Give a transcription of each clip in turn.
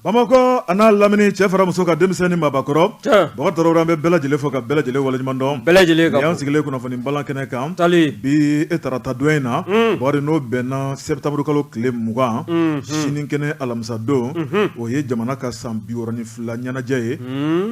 Bamakɔ a n'a lamini, cɛ fara muso kan, denmisɛn ni maabakɔrɔ, Bakari Tarawele, an bɛ bɛɛ lajɛlen fo ka bɛɛ lajɛlen waleɲuman dɔn. Bɛɛ lajɛlen ka Nin y'an sigilen kunnafoni balan kɛnɛ kan bi e tarata don in na, Bakari, n'o bɛnna septembre kalo tile 20, sini kɛnɛ alamisa don, o ye jamana ka san 62 ɲɛnajɛ ye.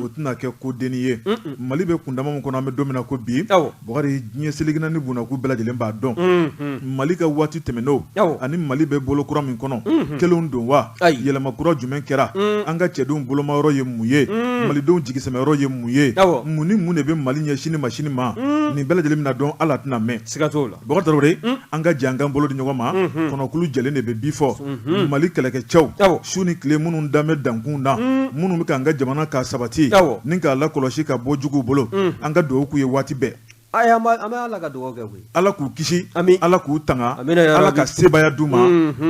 O tɛna kɛ ko dennin ye. Mali bɛ kundama min kɔnɔ, an bɛ don min na ko bi, Bakari, diɲɛ seleke naani bunakun bɛɛ lajɛlen b'a dɔn Mali ka waati tɛmɛnenw ani Mali bɛ bolo kura min kɔnɔ, kelenw don wa? Yɛlɛma kura jumɛn kɛra? An ka cɛdenw bolomayɔrɔ ye mun ye? Malidenw jigisɛmɛyɔrɔ ye mun ye? Mun ni mun de bɛ Mali ɲɛ sini ma sini ma? Nin bɛɛ lajɛlen bɛna dɔn, ala tɛna mɛn. Siga t'o la. Bakari Tarawele, an ka jɛ an k'an bolo di ɲɔgɔn ma, kɔnɔkulu jɛlen de bɛ bi fɔ. Mali kɛlɛkɛcɛw, su ni tile, minnu danbɛ dankun na, minnu bɛ k'an ka jamana k'a sabati ni k'a lakɔlɔsi ka bɔ juguw bolo, an ka dugawu k'u ye waati bɛɛ. Ayi, an bɛ Ala ka dugawu kɛ koyi. Ala k'u kisi, Ala k'u tanga, Ala ka sebaaya d'u ma.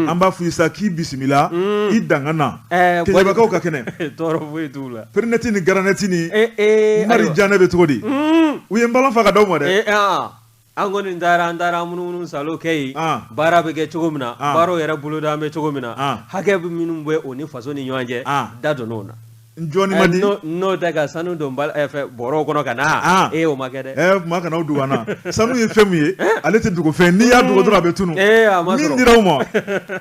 An b'a fɔ i sa k'i bisimila i danga na Keɲebakaw ka kɛnɛ. Tɔɔrɔ foyi t'u la. Perinɛti ni garanɛti ni Marijanɛ bɛ cogo di? U ye npalan fa ka d'aw ma dɛ. An kɔni taara, an taara munumunu salo kɛ yen, baara bɛ kɛ cogo min na, baaraw yɛrɛ boloda bɛ cogo min na, hakɛ bɛ minnu bɛ o ni faso ni ɲɔgɔn cɛ, da donn'o na. Jɔnni ma di? N'o tɛ ka sanu don fɛ bɔrɔw kɔnɔ ka na, ee o ma kɛ dɛ. Maa kana aw dogo an na, sanu ye fɛn min ye, ale tɛ dogo fɛn, n'i y'a dogo dɔrɔn a bɛ tunun. A ma sɔrɔ. Min dira aw ma,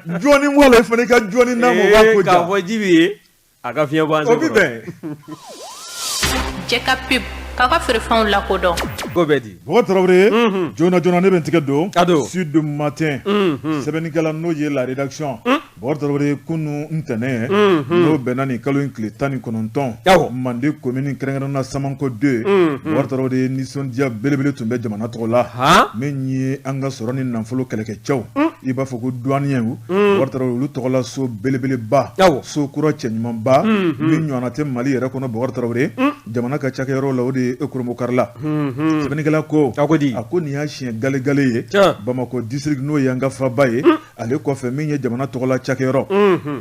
jɔnni bɔ a la, i fana ka jɔnni d'a ma, o b'a ko diya. K'a fɔ ji bɛ ye. A ka fiɲɛ bɔ an O bɛ bɛn. Cɛ ka pub k'aw ka feerefɛnw lakodɔn. Ko bɛ di? Bɔkari Tarawele, joona joona ne bɛ n tigɛ don. A don. Sud Matin. Sɛbɛnnikɛla n'o ye la rédaction. Bɔkari Tarawele, kunun ntɛnɛn, n'o bɛnna nin kalo in tile 19. Awɔ. Mande commune, kɛrɛnkɛrɛnnenya la Samankɔ 2. Bɔkari Tarawele, nisɔndiya belebele tun bɛ jamana tɔgɔ la. Han! Min ye an ka sɔrɔ ni nafolo kɛlɛkɛcɛw, i b'a fɔ ko douaniers. Bɔkari Tarawele, olu tɔgɔla so belebeleba. Awɔ. So kura cɛɲumanba min ɲɔgɔnna tɛ Mali yɛrɛ kɔnɔ, Bɔkari Tarawele, jamana ka cakɛyɔrɔ la, o de ye Kurunbonkarila. Sɛbɛnnikɛla ko, a ko di? A ko nin y'a siɲɛ galegale ye Bamakɔ district, n'o ye an ka faaba ye, ale kɔfɛ min ye jamana tɔgɔla cakɛyɔrɔ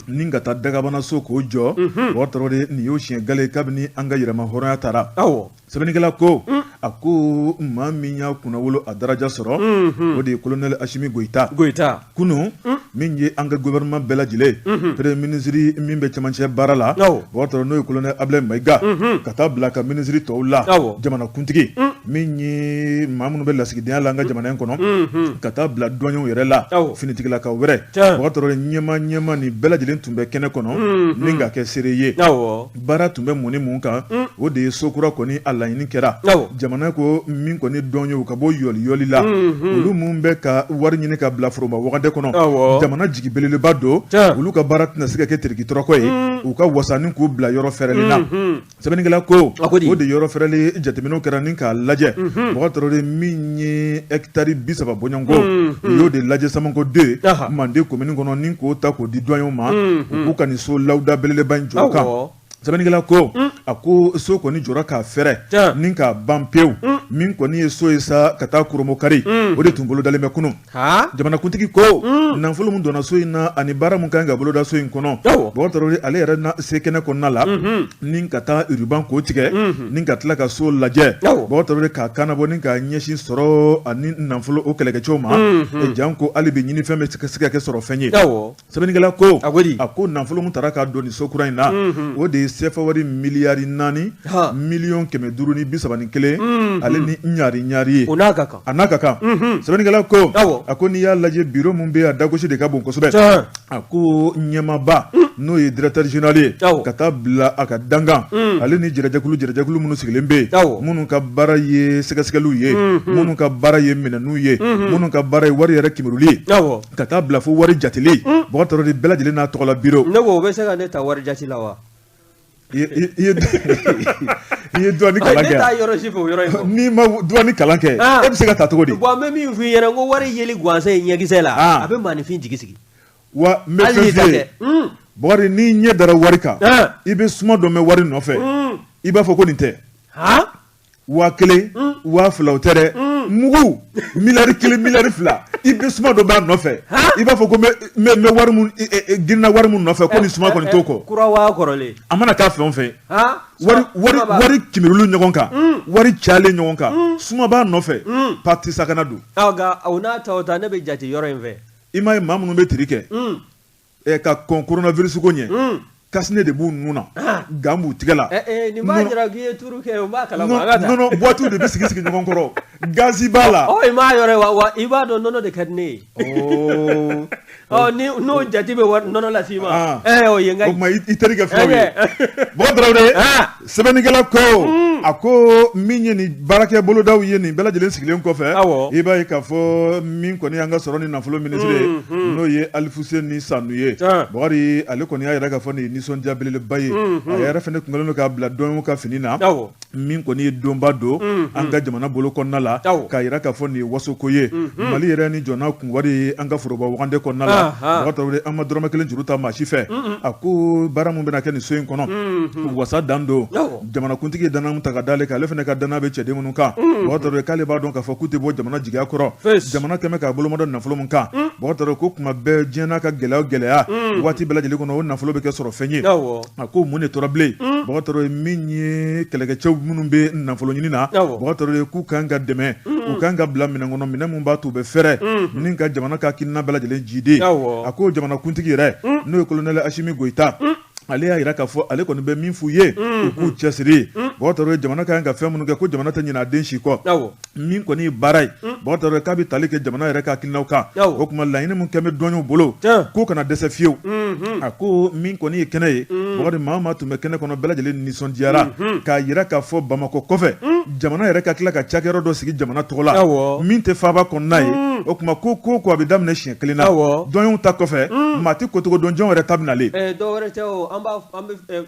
ni ka taa dagabana so k'o jɔ, Bɔkari Tarawele, nin y'o siɲɛ gale kabini an ka yɛrɛmahɔrɔnya tara. Sɛbɛnnikɛla ko, a ko maa min y'a kunnawolo a daraja sɔrɔ, o de ye colonel Asimi Goyita. Goyita. Kunun, min ye an ka gouvernement bɛɛ lajɛlen, premier ministre min bɛ cɛmancɛ baara la, Bɔkari Tarawele, n'o ye colonel Abulayi Mayiga, ka taa bila ka ministre tɔw la, jamanakuntigi min ye maa minnu bɛ lasigidenya la an ka jamana in kɔnɔ, ka taa bila douaniers yɛrɛ la, finitigilakaw wɛrɛ, Bɔkari Tarawele, ɲɛmaa ɲɛmaa nin bɛɛ lajɛlen tun bɛ kɛnɛ kɔnɔ ni ka kɛ seere ye. Baara tun bɛ mun ni mun kan? O de ye so kura kɔni a laɲini kɛra. Jamana ko min kɔni dɔn ye, u ka bɔ yɔliyɔli la, olu minnu bɛ ka wari ɲini ka bila foroba wagande kɔnɔ, jamana jigi belebeleba don, olu ka baara tɛna se ka kɛ tiriki tɔrɔkɔ ye, u ka wasa ni k'u bila yɔrɔ fɛrɛlen na. Sɛbɛnnikɛla ko o de yɔrɔ fɛrɛlen jateminɛw kɛra ni k'a lajɛ, Bɔkari Tarawele, min ye hectare 30 bɔɲɔgɔnko, u y'o de lajɛ Samankɔ 2, Mande commune kɔnɔ, ni k'o ta k'o di douaniers ma, u k'u ka nin so lawuda belebeleba in jɔ kan. Sɛbɛnnikɛla ko, a ko so kɔni jɔra k'a fɛrɛ ni k'a ban pewu. Min kɔni ye so ye sa ka taa kurunbonkari, o de tun bolodalen bɛ kunun. Jamanakuntigi ko nafolo min donna so in na ani baara min kan ka boloda so in kɔnɔ, Bɔkari Tarawele, ale yɛrɛ na se kɛnɛ kɔnɔna la ni ka taa ruban k'o tigɛ ni ka tila ka so lajɛ, Bɔkari Tarawele, k'a kannabɔ ni k'a ɲɛsin sɔrɔ ani nafolo o kɛlɛkɛcɛw ma, janko hali bi ɲinifɛn bɛ se ka kɛ sɔrɔ fɛn ye. Sɛbɛnnikɛla ko, a ko nafolo min taara ka don nin so kura in na, o de ye sefa wari miliyari 4 miliyɔn 531 ale ni ɲari ɲari ye. O n'a ka kan. A n'a ka kan. Sɛbɛnnikɛla ko, a ko n'i y'a lajɛ, biro min bɛ a dagosi de ka bon kosɛbɛ. A ko ɲɛmaaba, n'o ye directeur général ye, ka taa bila a ka dankan, ale ni jɛrɛjɛkulu jɛrɛjɛkulu minnu sigilen bɛ yen, minnu ka baara ye sɛgɛsɛgɛliw ye, minnu ka baara ye minɛnw ye, minnu ka baara ye wari yɛrɛ kimeruli ye, ka taa bila fo wari jateli, Bɔkari Tarawele, bɛɛ lajɛlen n'a tɔgɔla biro. Ne ko o bɛ se ka ne ta wari jate la wa? I ye douane kalan kɛ? Ne t'a yɔrɔ si fɛ o yɔrɔ in kɔ. N'i ma douane kalan kɛ, e bɛ se ka ta cogo di? Bon, n bɛ min f'i ɲɛna, n ko wari yeli gansan ye ɲɛkisɛ la, a bɛ maaninfin jigi sigi. Wa n bɛ fɛn f'i ye, Bɔkari, n'i ɲɛ dara wari kan, i bɛ suma dɔ mɛn wari nɔfɛ, i b'a fɔ ko nin tɛ. 1000, 2000 o tɛ dɛ, mugu miliyari 1, miliyari 2, i bɛ suma dɔ b'a nɔfɛ, i b'a fɔ ko n bɛ wari min girinna wari min nɔfɛ, ko nin suma kɔni t'o kɔ. Kura waa kɔrɔlen. A mana k'a fɛn o fɛn, wari kimeruli ɲɔgɔn kan, wari cayalen ɲɔgɔn kan, suma b'a nɔfɛ, pati sakana don. Nka o n'a ta o ta, ne bɛ jate yɔrɔ in fɛ. I m'a ye maa minnu bɛ tiri kɛ ka kɔn coronavirus ko ɲɛ. cache-nez de b'u nun na, gant b'u tigɛ la. Nin b'a jira k'i ye turu kɛ, o b'a kalama, an ka taa. Nɔnɔ boîte de bɛ sigi sigi ɲɔgɔn kɔrɔ, gazi b'a la. Ɔ, i m'a yɔrɔ ye wa, wa i b'a dɔn nɔnɔ de ka di ne ye. Ɔ, ni n'o jate bɛ wari nɔnɔ las'i ma, o ye n ka. O tuma i terikɛ filɛ o ye. Bɔkari Tarawele, sɛbɛnnikɛla ko a ko min ye nin baarakɛ bolodaw ye nin bɛɛ lajɛlen sigilen kɔfɛ, i b'a ye k'a fɔ min kɔni y'an ka sɔrɔ ni nafolo minisiri ye, n'o ye Alifuseni Sanu ye, Bakari, ale kɔni y'a jira k'a fɔ nin ye nisɔndiya belebeleba ye. A yɛrɛ fana tun kɛlen don k'a bila dɔɲɔw ka fini na. Min kɔni ye donba don an ka jamana bolo kɔnɔna la, k'a jira k'a fɔ nin ye wasoko ye. Mali yɛrɛ ni jɔnna kun wari ye an ka foroba wagande kɔnɔna la. Bakari Tarawele, an ma dɔrɔmɛ kelen juru ta maa si fɛ. A ko baara min bɛna kɛ nin so in kɔnɔ, wasa dan don. Jamanakuntigi ye danaya ta ka d'ale kan, ale fana ka danaya bɛ cɛden minnu kan, Bakari Tarawele, k'ale b'a dɔn k'a fɔ k'u tɛ bɔ jamana jigiya kɔrɔ. Jamana kɛmɛ k'a bolomada nafolo min kan, Bakari Tarawele, ko kuma bɛɛ diɲɛ n'a ka gɛlɛya o gɛlɛya, waati bɛɛ lajɛlen kɔnɔ, o nafolo bɛ kɛ sɔrɔ fɛn ye. A ko mun de tora bilen, Bakari Tarawele, min ye kɛlɛkɛcɛw minnu bɛ nafolo ɲini na, Bakari Tarawele, k'u kan ka dɛmɛ, u kan ka bila minɛn kɔnɔ, minɛn min b'a to u bɛ fɛrɛ ni ka jamana ka hakilina bɛɛ lajɛlen jidi. A ko jamanakuntigi yɛrɛ, n'o ye kolonɛli Asimi Goyita, ale y'a jira k'a fɔ ale kɔni bɛ min f'u ye, u k'u cɛsiri. Bakari Tarawele, jamana ka kan ka fɛn minnu kɛ, ko jamana tɛ ɲinɛ a den si kɔ. Min kɔni ye baara ye, Bakari Tarawele, k'a bɛ tali kɛ jamana yɛrɛ ka hakilinaw kan. O tuma laɲini min kɛn bɛ dɔnniw bolo, k'o kana dɛsɛ fiyewu. A ko min kɔni ye kɛnɛ ye, Bakari, maa o maa tun bɛ kɛnɛ kɔnɔ, bɛɛ lajɛlen nisɔndiyara k'a jira k'a fɔ Bamakɔ kɔfɛ, jamana yɛrɛ ka tila ka cakɛyɔrɔ dɔ sigi jamana tɔgɔ la min tɛ faaba kɔnɔna ye. O tuma ko ko a bɛ daminɛ siɲɛ kelen na, dɔnniw ta kɔfɛ, maa tɛ kotogo dɔn jɔn yɛrɛ ta bɛ nalen. Dɔwɛrɛ tɛ o, an b'a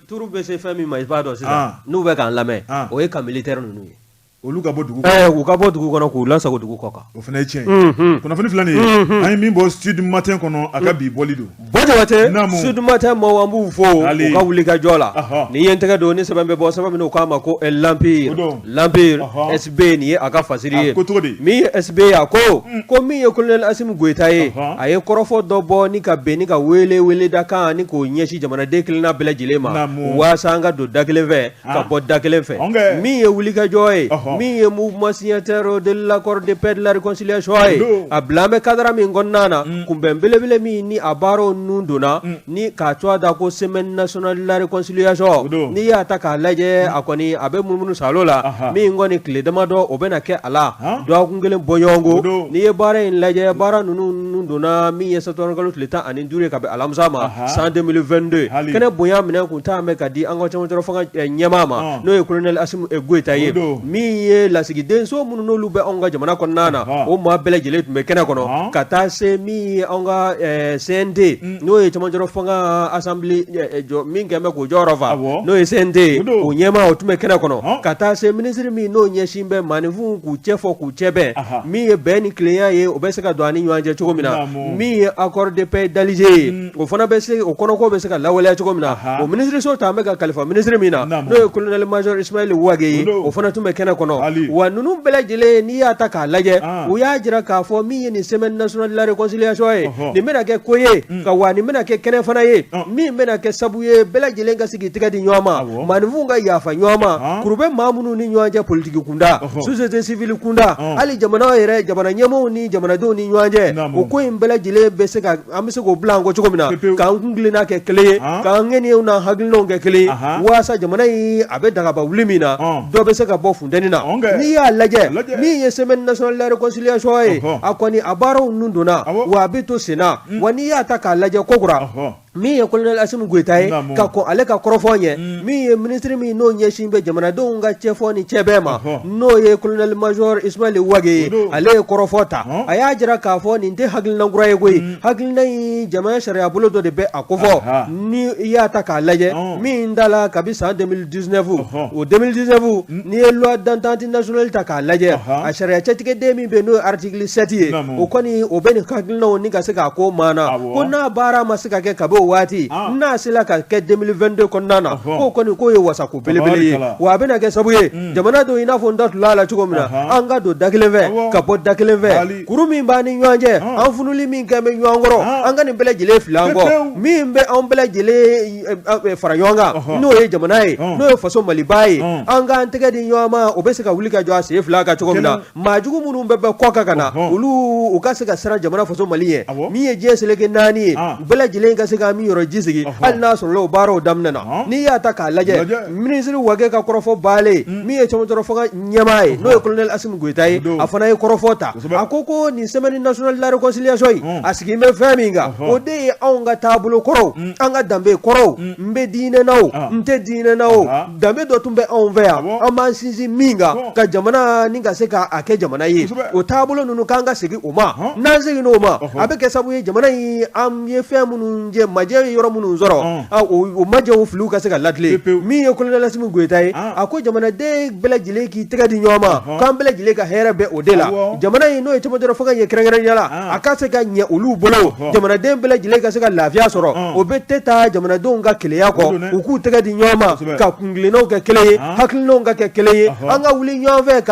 turu bɛ se fɛn min ma, i b'a dɔn sisan n'u bɛ k'an lamɛn, o ye ka militaire ninnu ye. Olu ka bɔ dugu u ka bɔ dugu kɔnɔ k'u lasago dugu kɔ kan. O fana ye tiɲɛ ye. Kunnafoni filɛ nin ye, an ye min bɔ Sud Matin kɔnɔ, a ka bi bɔli don. Bɔ Jabate, Sud Matin maaw, an b'u fo u ka wulikajɔ la. Ni ye n tɛgɛ don ni sɛbɛn bɛ bɔ, sɛbɛn min u k'a ma ko L'Empire, L'Empire SB, nin ye a ka fasiri ye. Ko cogo di? Min ye SB ye, a ko ko min ye colonel Asimi Goyita ye, a ye kɔrɔfɔ dɔ bɔ ni ka bɛn ni ka wele weledakan ni k'o ɲɛsin jamanaden kelenna bɛɛ lajɛlen ma, waasa an ka don da kelen fɛ, ka bɔ da kelen fɛ. Min ye wulikajɔ ye, min ye mouvement signataire de l'accord de paix de la réconciliation ye, a bila an bɛ cadre min kɔnɔna na, kunbɛn belebele min ni a baaraw nun donna ni k'a tɔgɔ da ko semaine nationale de la réconciliation, n'i y'a ta k'a lajɛ, a kɔni a bɛ munumunu salo la, min kɔni tile damadɔ o bɛna kɛ a la dɔgɔkun kelen bɔɲɔgɔnko. N'i ye baara in lajɛ, baara ninnu nun donna min ye septembre kalo tile 15 ye ka bɛn alamisa ma san 2022. Kɛnɛ bonya minɛ kun taa bɛ ka di an ka cɛmancɛ fanga ɲɛmaa ma, n'o ye colonel Asimi Goyita ye. Min ye lasigidenso minnu n'olu bɛ anw ka jamana kɔnɔna na, o maa bɛɛ lajɛlen tun bɛ kɛnɛ kɔnɔ, ka taa se min ye anw ka CNT, n'o ye cɛmancɛ fanga assemblée jɔ min kɛlen bɛ k'o jɔyɔrɔ fa, n'o ye CNT ye, o ɲɛmaa o tun bɛ kɛnɛ kɔnɔ, ka taa se minisiri min n'o ɲɛsin bɛ maaninfinw k'u cɛ fɔ k'u cɛ bɛn, min ye bɛn ni tilenya ye, o bɛ se ka don an ni ɲɔgɔn cɛ cogo min na, min ye accord de paix d'Alger ye, o fana bɛ se o kɔnɔko bɛ se ka lawaleya cogo min na, o minisiriso ta bɛ ka kalifa minisiri min na, n'o ye colonel major Ismaël Wagué ye, o fana tun bɛ kɛnɛ kɔnɔ. Wa ninnu bɛɛ lajɛlen, n'i y'a ta k'a lajɛ, u y'a jira k'a fɔ min ye nin semaine nationale de la réconciliation ye, nin bɛna kɛ ko ye ka wa nin bɛna kɛ kɛnɛ fana ye min bɛna kɛ sabu ye bɛɛ lajɛlen ka sigi tɛgɛ di ɲɔgɔn ma, maaninfinw ka yafa ɲɔgɔn ma, kuru bɛ maa minnu ni ɲɔgɔn cɛ politiki kunda, société civile kunda, hali jamana yɛrɛ jamana ɲɛmaaw ni jamanadenw ni ɲɔgɔn cɛ, o ko in bɛɛ lajɛlen bɛ se ka an bɛ se k'o bila an kɔ cogo min na, k'an kuntilenna kɛ kelen ye, k'an ŋaniyaw n'an hakilinaw kɛ kelen ye, waasa jamana in a bɛ dagaba wuli min na, dɔ bɛ se ka bɔ funteni na. N'i y'a lajɛ, min ye semaine nationale de la réconciliation ye, a kɔni a baaraw nun donna wa a bɛ to senna. Wa n'i y'a ta k'a lajɛ kokura, min ye colonel Asimi Goyita ye, ka kɔn ale ka kɔrɔfɔ ɲɛ, min ye minisiri min n'o ɲɛsin bɛ jamanadenw ka cɛfɔ ni cɛbɛn ma, n'o ye colonel major Ismaël Wagué ye, ale ye kɔrɔfɔ ta. A y'a jira k'a fɔ nin tɛ hakilina kura ye koyi, hakilina in jamana sariya bolo dɔ de bɛ a kofɔ. Ni i y'a ta k'a lajɛ, min da la kabi san 2019, o 2019, n'i ye loi d'entente nationale ta k'a lajɛ, a sariya cɛtigɛden min bɛ n'o ye article 7 ye, o kɔni o bɛ nin hakilinaw ni ka se k'a ko maana ko n'a baara ma se ka kɛ kabi o waati, n'a sera ka kɛ 2022 kɔnɔna na, k'o kɔni k'o ye wasako belebele ye. Wa a bɛna kɛ sababu ye jamana don, i n'a fɔ n da tula la cogo min na, an ka don da kelen fɛ ka bɔ da kelen fɛ, kuru min b'an ni ɲɔgɔn cɛ, an funuli min kɛ bɛ ɲɔgɔn kɔrɔ, an ka nin bɛɛ lajɛlen fili an kɔ. Min bɛ anw bɛɛ lajɛlen fara ɲɔgɔn kan, n'o ye jamana ye, n'o ye faso Maliba ye, an k'an tɛgɛ di ɲɔgɔn ma, o bɛ se ka wuli ka jɔ a sen fila kan cogo min na, maa jugu minnu bɛ bɔ kɔ kan ka na, olu u ka se ka siran jamana faso Mali ɲɛ. Min ye diɲɛ seleke naani ye, bɛɛ lajɛlen ka se ka n'an min yɔrɔ ji sigi hali n'a sɔrɔla o baaraw daminɛna. N'i y'a ta k'a lajɛ, minisiri Wage ka kɔrɔfɔ balen, min ye cɛmancɛrɔ fanga ɲɛmaa ye, n'o ye colonel Asimi Goyita ye, a fana ye kɔrɔfɔ ta. A ko ko nin semaine nationale de la réconciliation in, a sigilen bɛ fɛn min kan, o de ye anw ka taabolo kɔrɔw, an ka danbe kɔrɔw. N bɛ diinɛ na o, n tɛ diinɛ na o, danbe dɔ tun bɛ anw fɛ yan, an b'an sinsin min kan ka jamana ni ka se k'a kɛ jamana ye, o taabolo ninnu k'an ka segin o ma. N'an seginna o ma, a bɛ kɛ sababu ye jamana in, an ye fɛn minnu jɛ, majɛ ye yɔrɔ minnu sɔrɔ, o majɛw filiw ka se ka latilen. Min ye colonel Asimi Goyita ye, a ko jamanaden bɛɛ lajɛlen k'i tɛgɛ di ɲɔgɔn ma, k'an bɛɛ lajɛlen ka hɛrɛ bɛ o de la. Jamana in, n'o ye cɛmancɛrɔ fanga ye kɛrɛnkɛrɛnnenya la, a ka se ka ɲɛ olu bolo, jamanaden bɛɛ lajɛlen ka se ka lafiya sɔrɔ, o bɛ tɛ taa jamanadenw ka kelenya kɔ. U k'u tɛgɛ di ɲɔgɔn ma ka kuntilennaw kɛ kelen ye, hakilinaw ka kɛ kelen ye, an ka wuli ɲɔgɔn fɛ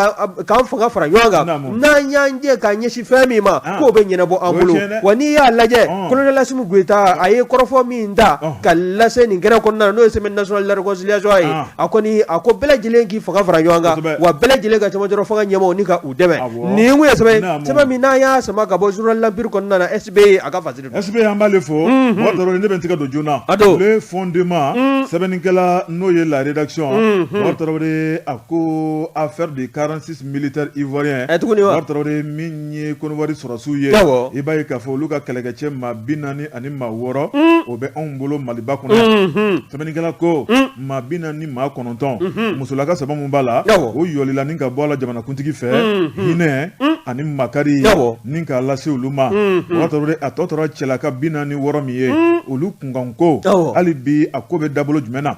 k'an fanga fara ɲɔgɔn kan. N'an y'an jɛ k'an ɲɛsin fɛn min ma, k'o bɛ ɲɛnabɔ an bolo. Wa n'i y'a lajɛ, colonel Asimi Goyita, a ye kɔrɔfɔ min ta ka lase nin kɛnɛ kɔnɔna na, n'o ye semaine nationale de la réconciliation ye, a kɔni a ko bɛɛ lajɛlen k'i fanga fara ɲɔgɔn kan, wa bɛɛ lajɛlen ka cɛmancɛrɔ fanga ɲɛmaaw ni ka u dɛmɛ. Nin kun ye sɛbɛn sɛbɛn min n'an y'a sama ka bɔ journal L'Empire kɔnɔna na, SB a ka fasiri. SB, an b'ale fo. Mɔgɔ Tarawele, ne bɛ n tɛgɛ don joona. A don. Le fondement, sɛbɛnnikɛla n'o ye la rédaction, Mɔgɔ Tarawele, a ko affaire de 46 militaires ivoiriens. Ɛ, tuguni wa? Mɔgɔ Tarawele, min ye Kɔnɔwari sɔrɔsiw ye. I b'a ye k'a fɔ olu ka kɛlɛkɛcɛ maa 46, o bɛ anw bolo Maliba kɔnɔ yan. Sɛbɛnnikɛla ko maa 49, musolaka 3 mun b'a la, o yɔlila ni ka bɔ a la jamanakuntigi fɛ, hinɛ ani makari ni k'a lase olu ma. Mɔgɔ Tarawele, a tɔ tora cɛlaka 46 min ye, olu kunkanko, hali bi a ko bɛ dabolo jumɛn na?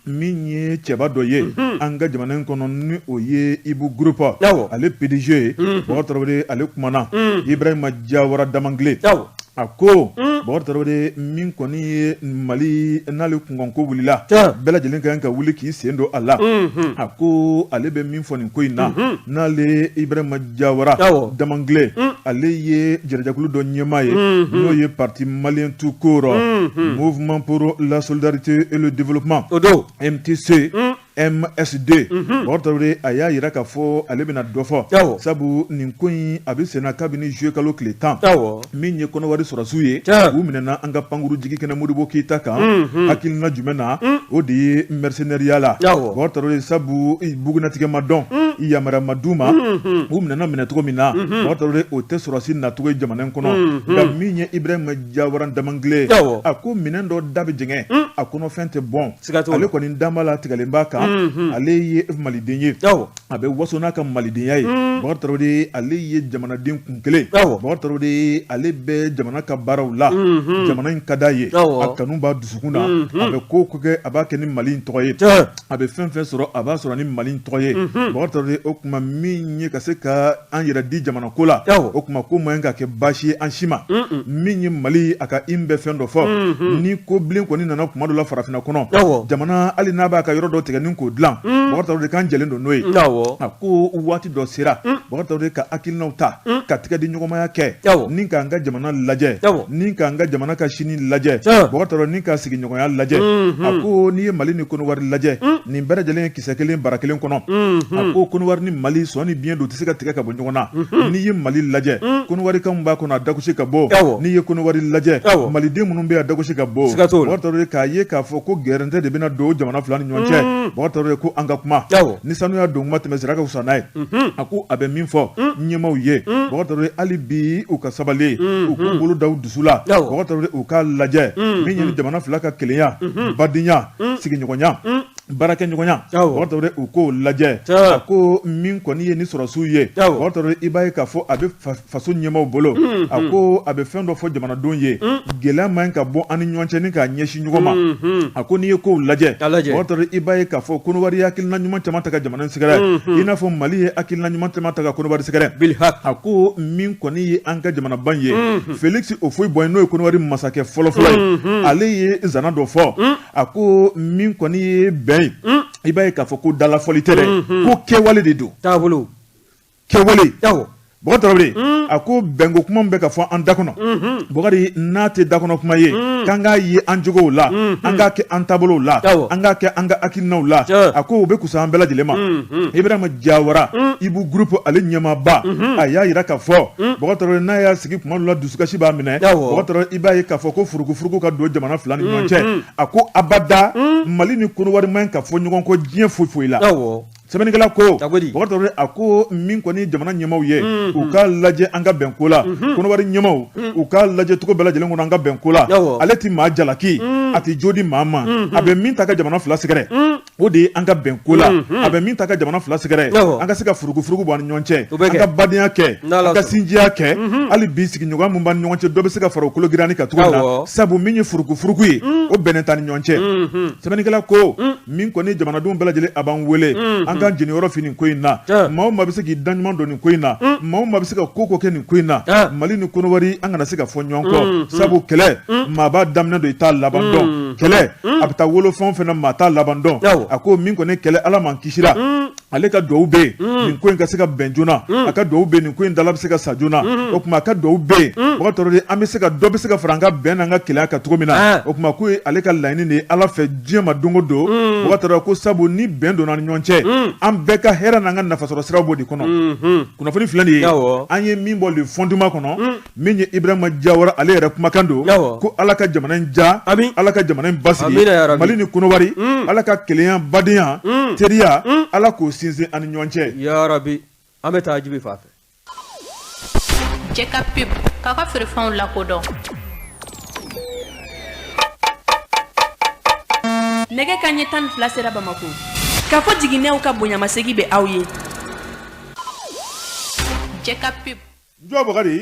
Min ye cɛba dɔ ye an ka jamana in kɔnɔ, ni o ye Ibu Groupe, ale PDG ye, Mɔgɔ Tarawele, ale kumana, Ibrahima Jawara Damangile. A ko Bɔkari Tarawele, min kɔni ye Mali n'ale kunkanko wulila, bɛɛ lajɛlen ka kan ka wuli k'i sen don a la. A ko ale bɛ min fɔ nin ko in na, n'ale Ibrahima Jawara Damangile, ale ye jɛrɛjɛkulu dɔ ɲɛmaa ye, n'o ye parti malien tout court, Mouvement pour la solidarité et le développement, o don MTC MSD. Bɔkari Tarawele, a y'a jira k'a fɔ ale bɛna dɔ fɔ, sabu nin ko in a bɛ senna kabini juillet kalo tile 10. Min ye Kɔnɔwari sɔrɔsiw ye, u minɛna an ka pankuru jigi kɛnɛ Modibo Keyita kan, hakilina jumɛn na? O de ye mercenaire la. Bɔkari Tarawele, sabu bugunatigɛ ma dɔn, yamaruya ma d'u ma, u minɛna minɛ cogo min na, Bɔkari Tarawele, o tɛ sɔrɔsi nacogo ye jamana in kɔnɔ. Nka min ye Ibrahima Jawara Damangile, a ko minɛn dɔ da bɛ jɛngɛ, a kɔnɔfɛn tɛ bɔn. Ale kɔni dan b'a la, tigɛlen b'a kan. Ale ye maliden ye, a bɛ waso n'a ka malidenya ye. Bɔkari Tarawele, ale ye jamanaden kun kelen. Bɔkari Tarawele, ale bɛ jamana ka baaraw la, jamana in ka d'a ye, a kanu b'a dusukun na, a bɛ ko ko kɛ, a b'a kɛ ni Mali in tɔgɔ ye, a bɛ fɛn fɛn sɔrɔ, a b'a sɔrɔ ni Mali in tɔgɔ ye. Bɔkari Tarawele, o tuma min ye ka se ka an yɛrɛ di jamana ko la, o tuma ko man ka kɛ baasi ye an si ma. Min ye Mali, a ka i bɛ fɛn dɔ fɔ, ni ko bilen kɔni nana kuma dɔ la farafinna kɔnɔ, jamana hali n'a b'a ka yɔrɔ dɔ tigɛ ni k'o dilan, Bɔkari Tarawele, k'an jɛlen don n'o ye. A ko waati dɔ sera, Bɔkari Tarawele, ka hakilinaw ta, ka tigɛ di ɲɔgɔnmaya kɛ ni k'an ka jamana lajɛ, ni k'an ka jamana ka sini lajɛ, Bɔkari Tarawele, ni ka sigiɲɔgɔnya lajɛ. A ko n'i ye Mali ni Kɔnɔwari lajɛ, nin bɛɛ lajɛlen ye kisɛ kelen bara kelen kɔnɔ. A ko Kɔnɔwari ni Mali, sɔn ni biɲɛ don, tɛ se ka tigɛ ka bɔ ɲɔgɔn na. N'i ye Mali lajɛ, Kɔnɔwarikaw b'a kɔnɔ, a dagosi ka bon. N'i ye Kɔnɔwari lajɛ, maliden minnu bɛ a dagosi ka bon. Bɔkari Tarawele, k'a ye k'a fɔ ko gɛrɛntɛ de bɛna don jamana fila ni ɲɔgɔn cɛ. Bɔkari Tarawele ko an ka kuma ni sanuya don kuma tɛmɛ sira ka fisa n'a ye. A ko a bɛ min fɔ ɲɛmaaw ye, Bɔkari Tarawele, hali bi u ka sabali, u k'u bolo da u dusu la. Bɔkari Tarawele, u k'a lajɛ min ye jamana fila ka kelenya, badenya, sigiɲɔgɔnya, baarakɛɲɔgɔnya, Bɔkari Tarawele, u k'o lajɛ. A ko min kɔni ye ni sɔrɔsiw ye, Bɔkari Tarawele, i b'a ye k'a fɔ a bɛ faso ɲɛmaaw bolo. A ko a bɛ fɛn dɔ fɔ jamanadenw ye, gɛlɛya man ka bɔ an ni ɲɔgɔn cɛ ni k'a ɲɛsin ɲɔgɔn ma. A ko n'i ye kow lajɛ, Bɔkari Tarawele, i b'a ye k'a fɔ Kɔnɔwari ye hakilina ɲuman caman ta ka jamana in sɛgɛrɛ, i n'a fɔ Mali ye hakilina ɲuman caman ta ka Kɔnɔwari sɛgɛrɛ. A ko min kɔni ye an ka jamanaba ye, Félix Houphouët-Boigny, n'o ye Kɔnɔwari masakɛ fɔlɔfɔlɔ ye, ale ye zana dɔ fɔ. A ko min kɔni ye bɛn ye, i b'a ye k'a fɔ ko dalafɔli tɛ dɛ, ko kɛwale de don. Taabolo. Kɛwale. Bɔkari Tarawele a ko bɛnko kuma min bɛ ka fɔ an da kɔnɔ Bɔkari n'a tɛ da kɔnɔ kuma ye k'an k'a ye an jogow la an k'a kɛ an taabolow la an k'a kɛ an ka hakilinaw la a ko o bɛ kusa an bɛɛ lajɛlen ma Ibrahima Jawara Ibu Groupe ale ɲɛmaaba a y'a jira k'a fɔ Bɔkari Tarawele n'a y'a sigi kuma dɔ la dusukasi b'a minɛ Bɔkari Tarawele i b'a ye k'a fɔ ko furukufuruku ka don jamana fila ni ɲɔgɔn cɛ a ko abada Mali ni Kɔnɔwari man ɲi ka fɔ ɲɔgɔn kɔ diɲɛ foyi foyi la. Sɛbɛnnikɛla ko Bɔkari Tarawele a ko min kɔni jamana ɲɛmaaw ye u k'a lajɛ an ka bɛn ko la Kɔnɔwari ɲɛmaaw u k'a lajɛ cogo bɛɛ lajɛlen kɔnɔ an ka bɛn ko la ale tɛ maa jalaki a tɛ jo di maa ma a bɛ min ta ka jamana fila sɛgɛrɛ o de ye an ka bɛn ko la a bɛ min ta ka jamana fila sɛgɛrɛ an ka se ka furukufuruku bɔ an ni ɲɔgɔn cɛ an ka badenya kɛ an ka sinjiya kɛ hali bi sigiɲɔgɔn min b'an ni ɲɔgɔn cɛ dɔ bɛ se ka fara o kologiranni kan cogo min na sabu min ye furukufuruku ye o bɛnnen t'an ni ɲɔgɔn cɛ sɛbɛnnikɛla ko min kɔni jamanadenw bɛɛ lajɛlen a b'an wele an k'an jeniyɔrɔ fin nin ko in na maa o maa bɛ se k'i da ɲuman don nin ko in na maa o maa bɛ se ka ko ko kɛ nin ko in na Mali ni Kɔnɔwari an kana se ka fɔ ɲɔgɔn kɔ sabu kɛlɛ maa b'a daminɛ dɔn i t'a laban dɔn kɛlɛ a bɛ taa wolo fɛn o fɛn na maa t'a laban dɔn a ko min kɔni kɛlɛ Ala m'an kisira ale ka dugawu bɛ yen nin ko in ka se ka bɛn joona a ka dugawu bɛ yen nin ko in dala bɛ se ka sa joona o tuma a ka dugawu bɛ yen Bɔkari Tarawele an bɛ se ka dɔ bɛ se ka fara an ka bɛn n'an ka kelenya kan cogo min na o tuma ko ale ka laɲini de ye Ala fɛ diɲɛ ma don o don Bɔkari Tarawele ko sabu ni bɛn donna an ni ɲɔgɔn cɛ an bɛɛ ka hɛrɛ n'an ka nafasɔrɔ siraw b'o de kɔnɔ kunnafoni filɛ nin ye an ye min bɔ Le Fondement kɔnɔ min ye Ibrahima Jawara ale yɛrɛ kumakan don ko Ala ka jamana in ja Ala ka jamana in basigi Mali ni Kɔnɔwari Ala ka kelenya badenya teriya Ala k'o sinsin an ni ɲɔgɔn cɛ yarabi an bɛ taa Jibi fan fɛ. Cɛ ka pub k'a ka feerefɛnw lakodɔn. Nɛgɛ kanɲɛ 12 sera Bamakɔ. K'a fɔ jiginɛw ka bonyamasegin bɛ aw ye. Cɛ ka pub. Jɔ Bakari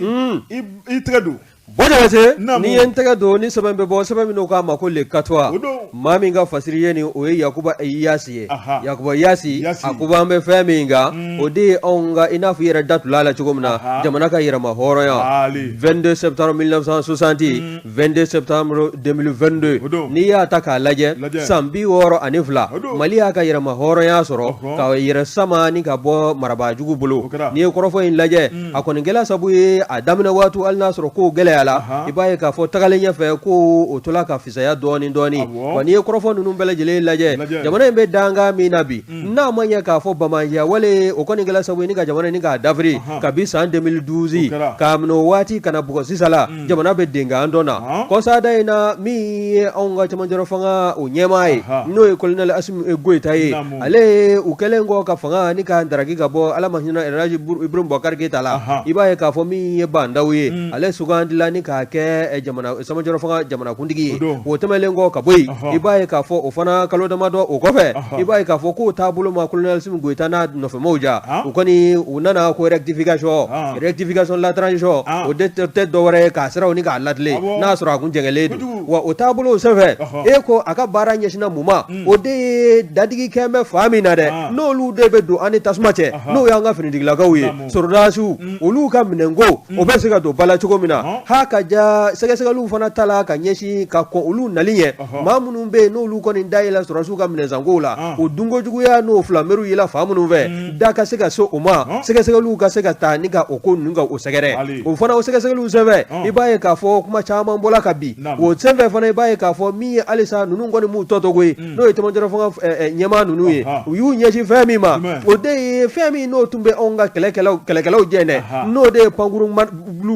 i tɛgɛ don Bɔ Jabate ni ye n tɛgɛ don ni sɛbɛn bɛ bɔ sɛbɛn min n'u k'a ma ko Le 4 maa min ka fasiri ye nin o ye Yakuba Iyasi ye Yakuba Iyasi a ko an bɛ fɛn min kan o de ye anw ka i n'a fɔ i yɛrɛ da tula la cogo min na jamana ka yɛrɛma hɔrɔnya 22 septembre 1960 22 septembre 2022 n'i y'a ta k'a lajɛ san 62 Mali y'a ka yɛrɛma hɔrɔnya sɔrɔ ka yɛrɛ sama ni ka bɔ marabaajugu bolo n'i ye kɔrɔfɔ in lajɛ a kɔni kɛla sabu ye a daminɛ waati hali n'a sɔrɔ kow gɛlɛyala i b'a ye k'a fɔ tagalen ɲɛfɛ ko o tola ka fisaya dɔɔnin dɔɔnin wa n'i ye kɔrɔfɔ ninnu bɛɛ lajɛlen lajɛ jamana in bɛ dankan min na bi n'a ma ɲɛ k'a fɔ banbaanciya wale o kɔni kɛla sabu ye ni ka jamana ni k'a dafiri kabi san 2012 k'a minɛ o waati ka na bugɔ sisan la jamana bɛ denkan dɔ na kɔsada in na min ye anw ka cɛmancɛrɔ fanga o ɲɛmaa ye n'o ye colonel Asimi Goyita ye ale u kɛlen kɔ ka fanga ni ka daraki ka bɔ Ala ma hinɛ Elhaji Ibrahim Boubacar Keita la i b'a ye k'a fɔ min ye Bah Ndaw ye ale sugandila ni k'a kɛ jamana cɛmancɛrɔ fanga jamanakuntigi ye o tɛmɛnlen kɔ ka bɔ yen i b'a ye k'a fɔ o fana kalo damadɔ o kɔfɛ i b'a ye k'a fɔ k'o taabolo ma colonel Asimi Goyita n'a nɔfɛmaaw ja u kɔni u nana ko rectification rectification la transition o de tɛ dɔwɛrɛ ye k'a siraw ni k'a latilen n'a sɔrɔ a kun jɛngɛlen don wa o taabolo senfɛ e ko a ka baara ɲɛsinna mun ma o de ye dadigi kɛ bɛ fan min na dɛ n'olu de bɛ don an ni tasuma cɛ n'o y'an ka finitigilakaw ye sɔrɔdasiw olu ka minɛnko o bɛ se ka don ba la cogo min na ha ka ja sɛgɛsɛgɛliw fana ta la ka ɲɛsin ka kɔn olu nali ɲɛ maa minnu bɛ yen n'olu kɔni da yela sɔrɔdasiw ka minɛnsankow la o dunko juguya n'o filameriw yela fan minnu fɛ da ka se ka se o ma sɛgɛsɛgɛliw ka se ka taa ni ka o ko ninnu ka o sɛgɛrɛ o fana o sɛgɛsɛgɛliw senfɛ i b'a ye k'a fɔ kuma caman bɔla ka bin o senfɛ fana i b'a ye k'a fɔ min ye halisa ninnu kɔni m'u tɔ to koyi n'o ye cɛmancɛrɔ fanga ɲɛmaa ninnu ye u y'u ɲɛsin fɛn min ma o de ye fɛn min n'o tun bɛ anw ka kɛlɛkɛlaw jɛ dɛ n'o de ye pankurun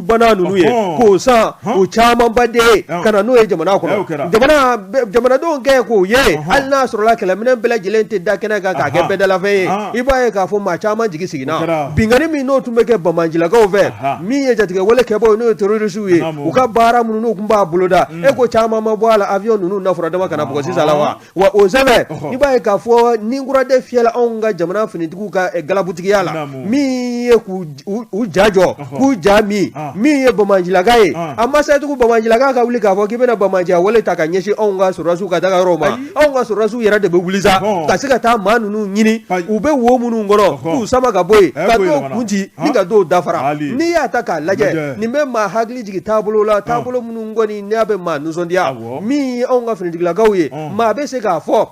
bana ninnu ye k'o san o camanba de ye ka na n'o ye jamana kɔnɔ jamanadenw kɛ k'o ye hali n'a sɔrɔla kɛlɛminɛn bɛɛ lajɛlen tɛ da kɛnɛ kan k'a kɛ bɛɛdalafɛn ye i b'a ye k'a fɔ maa caman jigi siginna binkanni min n'o tun bɛ kɛ banbaancilakaw fɛ min ye jatigɛwale kɛbaaw ye n'o ye terroristew ye u ka baara minnu n'u tun b'a boloda e ko caman ma bɔ a la avion ninnu na furadama ka na bugɔ sisan la wa wa o senfɛ i b'a ye k'a fɔ ni kura de fiyɛla anw ka jamana finitigiw ka galabutigiya la min ye k'u ja jɔ k'u ja min min ye banbaancilaka ye a ma se tugun banbaancilaka ka wuli k'a fɔ k'i bɛna banbaanciya wale ta ka ɲɛsin anw ka sɔrɔdasiw ka daga yɔrɔw ma anw ka sɔrɔdasiw yɛrɛ de bɛ wuli sa ka se ka taa maa ninnu ɲini u bɛ wo minnu kɔnɔ k'u sama ka bɔ yen ka dɔw kun ci ni ka dɔw dafara n'i y'a ta k'a lajɛ nin bɛ maa hakili jigin taabolo la taabolo minnu kɔni n'a bɛ maa nisɔndiya min ye anw ka finitigilakaw ye maa bɛ se k'a fɔ.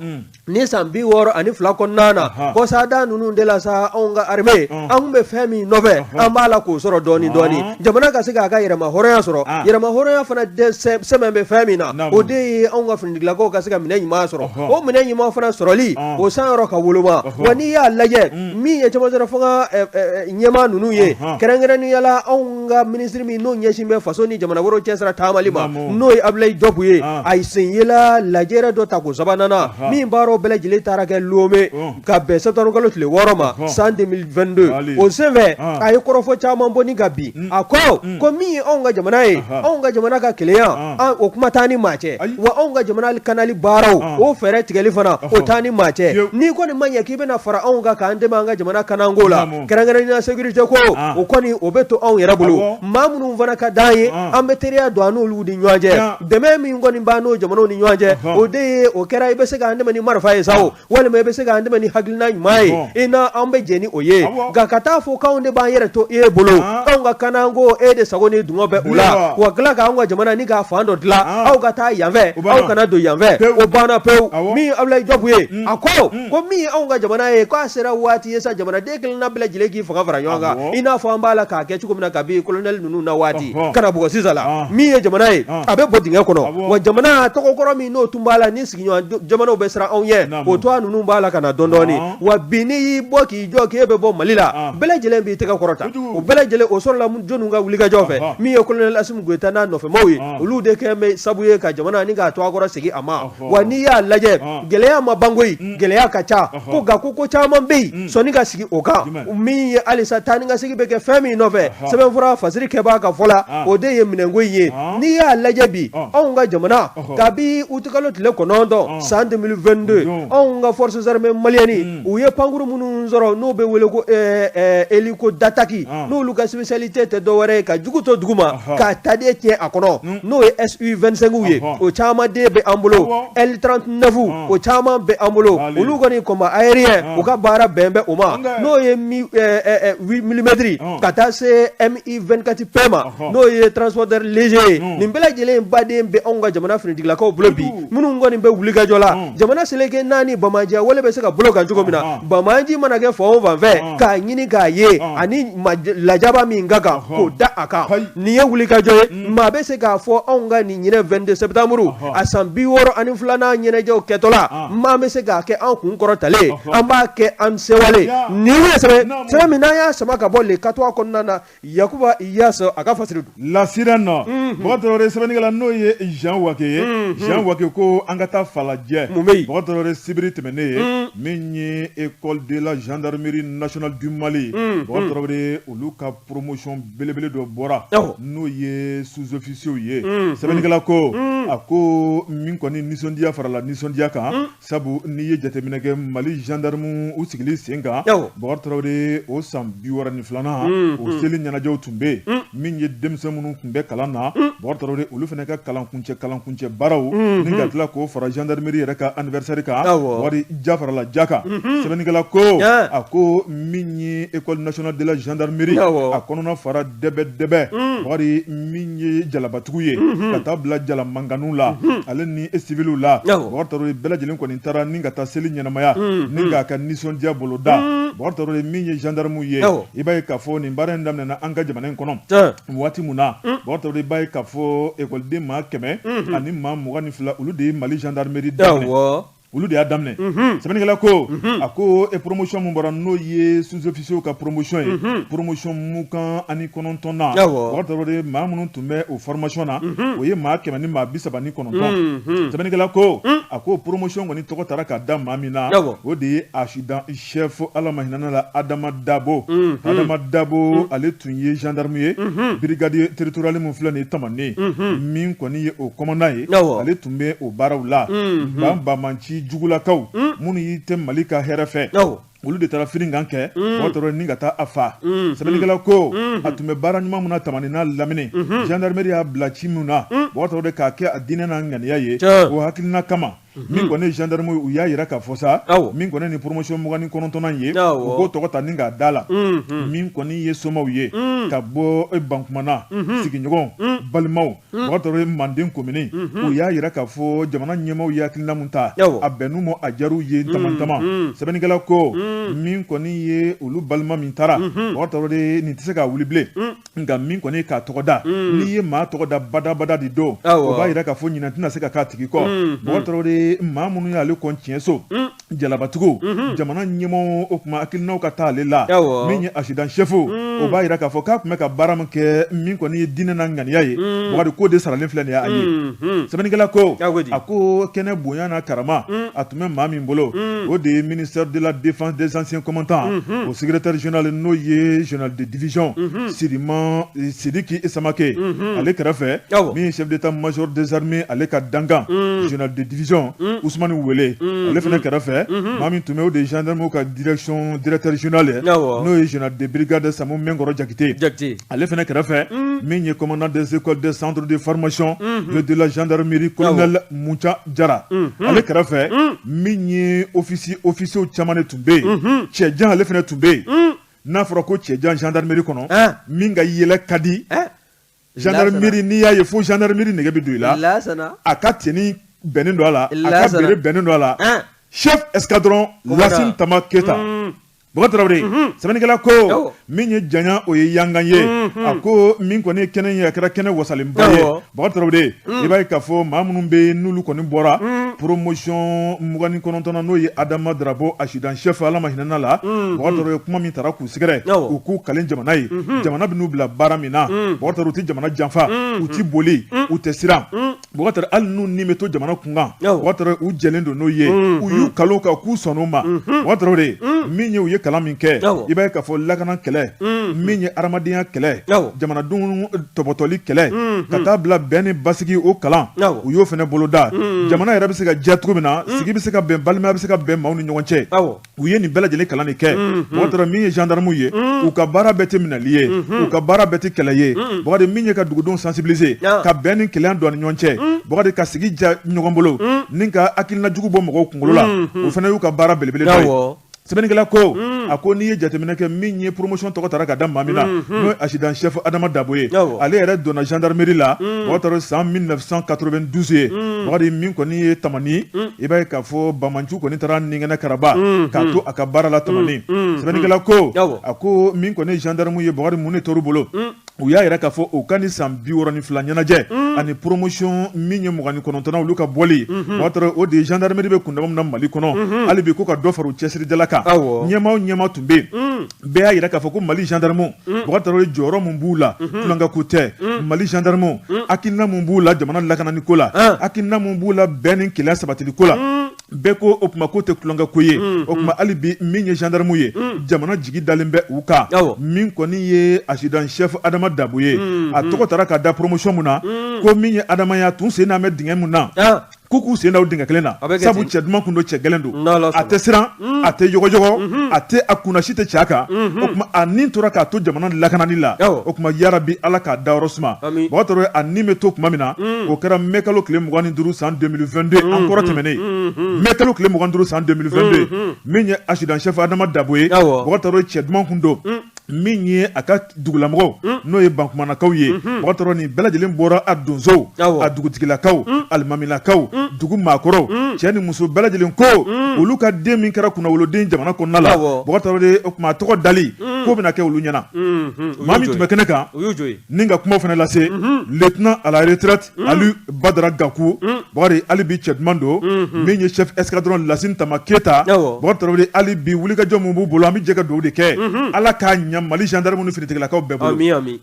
Ni san 62 kɔnɔna na kɔsada ninnu de la sa anw ka armée an tun bɛ fɛn min nɔfɛ an b'a la k'o sɔrɔ dɔɔnin dɔɔnin jamana ka se k'a ka yɛrɛma hɔrɔnya sɔrɔ yɛrɛma hɔrɔnya fana sɛmɛ bɛ fɛn min na o de ye anw ka finitigilakaw ka se ka minɛn ɲuman sɔrɔ o minɛn ɲuman fana sɔrɔli o san yɔrɔ ka woloma wa n'i y'a lajɛ min ye cɛmancɛ fanga ɲɛmaa ninnu ye kɛrɛnkɛrɛnnenya la anw ka minisiri min n'o ɲɛsin bɛ faso ni jamana wɛrɛw cɛsira taamali ma n'o ye Abdoulaye Diop ye a sen yela lajɛrɛ dɔ tako sabanan na min baaraw bɛɛ lajɛlen taara kɛ Lomé ka bɛn septembre kalo tile 6 ma san 2022 o senfɛ a ye kɔrɔfɔ caman bɔ ni ka bin a ko ko min ye anw ka jamana ye anw ka jamana ka kelenya o kuma t'an ni maa cɛ wa anw ka jamana kanali baaraw o fɛɛrɛ tigɛli fana o t'an ni maa cɛ n'i kɔni ma ɲɛ k'i bɛna fara anw kan k'an dɛmɛ an ka jamana kananko la kɛrɛnkɛrɛnnenya sécurité ko o kɔni o bɛ to anw yɛrɛ bolo maa minnu fana ka d'an ye an bɛ teriya don an n'olu ni ɲɔgɔn cɛ dɛmɛ min kɔni b'an n'o jamanaw ni ɲɔgɔn cɛ o de ye o kɛra i bɛ se k'an dɛmɛ ni marifa ye sa o walima i bɛ se k'an dɛmɛ ni hakilina ɲuman ye i na an bɛ jɛn ni o ye nka ka taa fɔ k'anw de b'an yɛrɛ to e bolo anw ka kananko e de sago ni dungɔ bɛ o la wa tila k'anw ka jamana ni k'a fan dɔ dilan aw ka taa yanfɛ aw kana don yanfɛ o banna pewu min ye Abdoulaye Diop ye a ko ko min ye anw ka jamana ye k'a sera waati ye sa jamanaden kelenna bɛɛ lajɛlen k'i fanga fara ɲɔgɔn kan i n'a fɔ an b'a la k'a kɛ cogo min na kabi colonel ninnu na waati ka na bugɔ sisan la min ye jamana ye a bɛ bɔ dingɛ kɔnɔ wa jamana tɔgɔkɔrɔ min n'o tun b'a la ni sigiɲɔgɔn jamanaw bɛ siran anw ɲɛ o tɔgɔ ninnu b'a la ka na dɔɔnin dɔɔnin wa bi n'i y'i bɔ k'i jɔ k'e bɛ bɔ Mali la bɛɛ lajɛlen b'i tɛgɛ kɔrɔta o bɛɛ lajɛlen o sɔrɔla jɔnniw ka wulikajɔ fɛ min ye colonel Assimi Goïta n'a nɔfɛmaw ye olu de kɛlen bɛ sabu ye ka jamana ni k'a tɔgɔ kɔrɔ segin a ma wa n'i y'a lajɛ gɛlɛya ma ban koyi gɛlɛya ka ca ko nka ko ko caman bɛ yen sɔnni ka sigi o kan min ye halisa taa ni ka segin bɛ kɛ fɛn min nɔfɛ sɛbɛnfura fasiri kɛbaa ka fɔ la o de ye minɛnko in ye n'i y'a lajɛ bi anw ka jamana kabi utikalo tile 9 san 2022 anw ka forces armées maliennes u ye pankuru minnu sɔrɔ n'o bɛ wele ko hélico d'attaque n'olu ka spécialité tɛ dɔwɛrɛ ye ka jugu to duguma ka taden tiɲɛ a kɔnɔ n'o ye SU 25 ye o caman de bɛ an bolo L 39 o caman bɛ an bolo olu kɔni combat aérien u ka baara bɛn bɛ o ma n'o ye 8 millimètres ka taa se MI 24 P ma n'o ye transporteur léger ye nin bɛɛ lajɛlen baden bɛ anw ka jamana finitigilakaw bolo bi minnu kɔni bɛ wulikajɔ la jamana seleke naani banbaanciya wale bɛ se ka bolo kan cogo min na banbaanci mana kɛ fan o fan fɛ k'a ɲini k'a ye ani lajaba min ka kan k'o da a kan nin ye wulikajɔ ye maa bɛ se k'a fɔ anw ka nin ɲinɛ 22 septembre a san 62nan ɲɛnajɛw kɛtɔla maa bɛ se k'a kɛ an kun kɔrɔtalen an b'a kɛ an sewale nin ye sɛbɛn sɛbɛn min n'an y'a sama ka bɔ Le 4 kɔnɔna na Yakuba Iyas a ka fasiri don. La Sirène Bɔkari Tarawele sɛbɛnnikɛla n'o ye Jean Wake ye Jean Wake ko an ka taa Falajɛ mun bɛ yen Bɔkari Tarawele sibiri tɛmɛnen ye min ye école de la gendarmerie nationale du Mali Bɔkari Tarawele olu ka promotion belebele dɔ bɔra n'o ye sous-officiers ye sɛbɛnnikɛla ko a ko min kɔni nisɔndiya farala nisɔndiya kan Sabu n'i ye jateminɛ kɛ Mali gendarme u sigili sen kan, awɔ, Bɔkari Tarawele o san 62nan o seli ɲɛnajɛw tun bɛ yen, min ye denmisɛn minnu tun bɛ kalan na, Bɔkari Tarawele olu fana ka kalankuncɛ baaraw ni ka tila k'o fara gendarmerie yɛrɛ ka anniversaire kan, awɔ, wari ja farala ja kan, sɛbɛnnikɛla ko, a ko min ye école nationale de la gendarmerie a kɔnɔna fara dɛbɛ dɛbɛ, Bɔkari min ye jalabatigiw ye ka taa bila jalamankanw la ale ni civiliw la Bɔkari Tarawele bɛɛ lajɛlen kɔni taara ni ka taa seli ɲɛnamaya ni k'a ka nisɔndiya boloda Bɔkari Tarawele min ye gendarmew ye i b'a ye k'a fɔ nin baara in daminɛna an ka jamana in kɔnɔ waati min na Bɔkari Tarawele i b'a ye k'a fɔ ekɔliden 122 olu de ye Mali gendarmerie daminɛ olu de y'a daminɛ sɛbɛnnikɛla ko a ko e promotion min bɔra n'o ye sous-officiers ka promotion ye promotion 29nan Bɔkari Tarawele maa minnu tun bɛ o formation na o ye maa 139 sɛbɛnnikɛla ko a ko promotion kɔni tɔgɔ taara ka da maa min na o de ye adjudant chef Ala ma hinɛ la Adama Dabo Adama Dabo ale tun ye gendarme ye brigade territoriale min filɛ nin ye Tamani min kɔni ye o commandant ye ale tun bɛ o baaraw la banbaanci jugulakaw minnu y'i tɛ Mali ka hɛrɛ fɛ olu de taara firinkan kɛ Bɔkari Tarawele ni ka taa a fa sɛbɛnnikɛla ko a tun bɛ baara ɲuman min na Tamani n'a lamini gendarmerie y'a bila ci min na Bɔkari Tarawele k'a kɛ a diinɛ n'a ŋaniya ye o hakilina kama. Min kɔni ye gendarme u y'a jira k'a fɔ sa min kɔni ni promotion 29nan ye u k'o tɔgɔ ta ni k'a da la min kɔni ye somaw ye ka bɔ Bankumana sigiɲɔgɔn balimaw Bubakari Tarawele manden komini u y'a jira k'a fɔ jamana ɲɛmaaw ye hakilina min ta a bɛnn'u ma a diyar'u ye tamantama sɛbɛnnikɛla ko min kɔni ye olu balima min taara Bubakari Tarawele nin tɛ se ka wuli bilen nka min kɔni k'a tɔgɔ da n'i ye maa tɔgɔ da badabada de don o b'a jira k'a fɔ ɲinɛ tɛna se ka k'a tigi kɔ Bubakari Tarawele maa minnu y'ale kɔn tiɲɛso jalabatigiw jamana ɲɛmaaw o tuma hakilinaw ka taa ale la min ye adjudant chef o b'a jira k'a fɔ k'a tun bɛ ka baara min kɛ min kɔni ye diinɛ n'a ŋaniya ye Bubakari k'o de saralen filɛ nin ye a ye sɛbɛnnikɛla ko a ko kɛnɛ bonya n'a karama a tun bɛ maa min bolo o de ye ministère de la défense des anciens combattants o secrétaire général n'o ye général de division Siriman Sidiki Samake ale kɛrɛfɛ min ye chef d'état-major des armées ale ka dankan général de division Usumani Wele ale fana kɛrɛfɛ maa min tun bɛ o de ye gendarmew ka direction directeur général ye n'o ye général de brigade Samu Mɛnkɔrɔ Jakite ale fana kɛrɛfɛ min ye commandant des écoles des centres de formation de la gendarmerie colonel Muca Jara ale kɛrɛfɛ min ye officier officierw caman de tun bɛ yen Cɛjan ale fana tun bɛ yen n'a fɔra ko cɛjan gendarmerie kɔnɔ min ka yɛlɛ ka di gendarmerie n'i y'a ye fo gendarmerie nege bɛ don i la a ka tenue bɛnnen don a la a ka bere bɛnnen don a la chef escadron Lasine Tama Keyita Bubakari Tarawele sɛbɛnnikɛla ko min ye janya o ye yankan ye a ko min kɔni ye kɛnɛ ye a kɛra kɛnɛ wasalenba ye Bubakari Tarawele i b'a ye k'a fɔ maa minnu bɛ yen n'olu kɔni bɔra promotion 29nan n'o ye Adama Darabo adjudant chef Ala ma hinɛna la Bubakari Tarawele kuma min taara k'u sɛgɛrɛ u k'u kali jamana ye jamana bɛ n'u bila baara min na Bubakari Tarawele u tɛ jamana janfa u tɛ boli u tɛ siran Bubakari Tarawele hali n'u ni bɛ to jamana kunkan Bubakari Tarawele u jɛlen don n'o ye u y'u kali kan k'u sɔnn'o ma Bubakari Tarawele min ye u ye kalan min kɛ i b'a ye k'a fɔ lakana kɛlɛ min ye hadamadenya kɛlɛ jamanadenw tɔbɔtɔli kɛlɛ ka taa bila bɛn ni basigi o kalan u y'o fana boloda jamana yɛrɛ bɛ se ka diya cogo min na sigi bɛ se ka bɛn balimaya bɛ se ka bɛn maaw ni ɲɔgɔn cɛ u ye nin bɛɛ lajɛlen kalan de kɛ Bubakari Tarawele min ye gendarmew ye u ka baara bɛɛ tɛ minɛli ye u ka baara bɛɛ tɛ kɛlɛ ye Bubakari min ye ka dugudenw sensibiliser ka bɛn ni kelenya don u ni ɲɔgɔn cɛ Bubakari ka sigi diya ɲɔgɔn bolo ni ka hakilina jugu bɔ mɔgɔw kunkolo la o fana y'u ka baara belebele dɔ ye sɛbɛnnikɛla ko a ko n'i ye jateminɛ kɛ min ye promotion tɔgɔ tara ka da maa min na n'o ye adjudant chef Adama Dabo ye ale yɛrɛ donna gendarmerie la Bubakari Tarawele san 1992 ye Bubakari min kɔni ye Tamani i b'a ye k'a fɔ banbaanciw kɔni taara ninkɛnɛ karaba k'a to a ka baara la Tamani sɛbɛnnikɛla ko a ko min kɔni ye gendarme ye Bubakari mun de tor'u bolo u y'a yira k'a fɔ u ka nin san 62 ɲɛnajɛ ani promotion min ye 29nan olu ka bɔli Bubakari Tarawele o de ye gendarmerie bɛ kundama min na Mali kɔnɔ hali bi ko ka dɔ fara u cɛsiridala kan ɲɛmaa o ɲɛmaa tun bɛ yen bɛɛ y'a yira k'a fɔ ko Mali gendarme Bubakari Tarawele jɔyɔrɔ min b'u la tulonkɛ ko tɛ Mali gendarme hakilina min b'u la jamana lakanani ko la hakilina min b'u la bɛn ni kelenya sabatili ko la bɛɛ ko o tuma k'o tɛ tulonkɛ ko ye o tuma hali bi min ye gendarme ye jamana jigi dalen bɛ u kan min kɔni ye adjudant chef Adama Dabo ye a tɔgɔ tara ka da promotion min na ko min ye Adama ye a tun sen bɛ dingɛ min na k'u k'u sen da o dingɛ kelen na sabu cɛ duman tun don cɛ gɛlɛn don a tɛ siran a tɛ yɔgɔyɔgɔ a tɛ a kunnasi tɛ cɛ kan o tuma a ni tora k'a to jamana lakanani la o tuma yarabi Ala k'a dayɔrɔ suma Bubakari Tarawele a ni bɛ to tuma min na o kɛra mai kalo tile 25 san 2022 an kɔrɔ tɛmɛnen mai kalo tile 25 san 2022 min ye adjudant chef Adama Dabo ye Bubakari Tarawele cɛ duman tun don min ye a ka dugulamɔgɔw n'o ye bankumanakaw ye Bubakari Tarawele nin bɛɛ lajɛlen bɔra a donsow a dugutigilakaw alimamilakaw dugu maakɔrɔw cɛ ni muso bɛɛ lajɛlen ko olu ka den min kɛra kunnawoloden jamana kɔnɔna la Bubakari Tarawele o tuma a tɔgɔ dali k'o bɛna kɛ olu ɲɛna maa min tun bɛ kɛnɛ kan ni ka kuma fana lase lieutenant à la retraite Alu Badara Gaku Bubakari hali bi cɛ duman don min ye chef escadron Lasine Tama Keyita Bubakari Tarawele hali bi wulikajɔ min b'u bolo an bɛ jɛ ka dugawu de kɛ Ala k'a ɲɛ Mali gendarme ni finitigilakaw bɛɛ bolo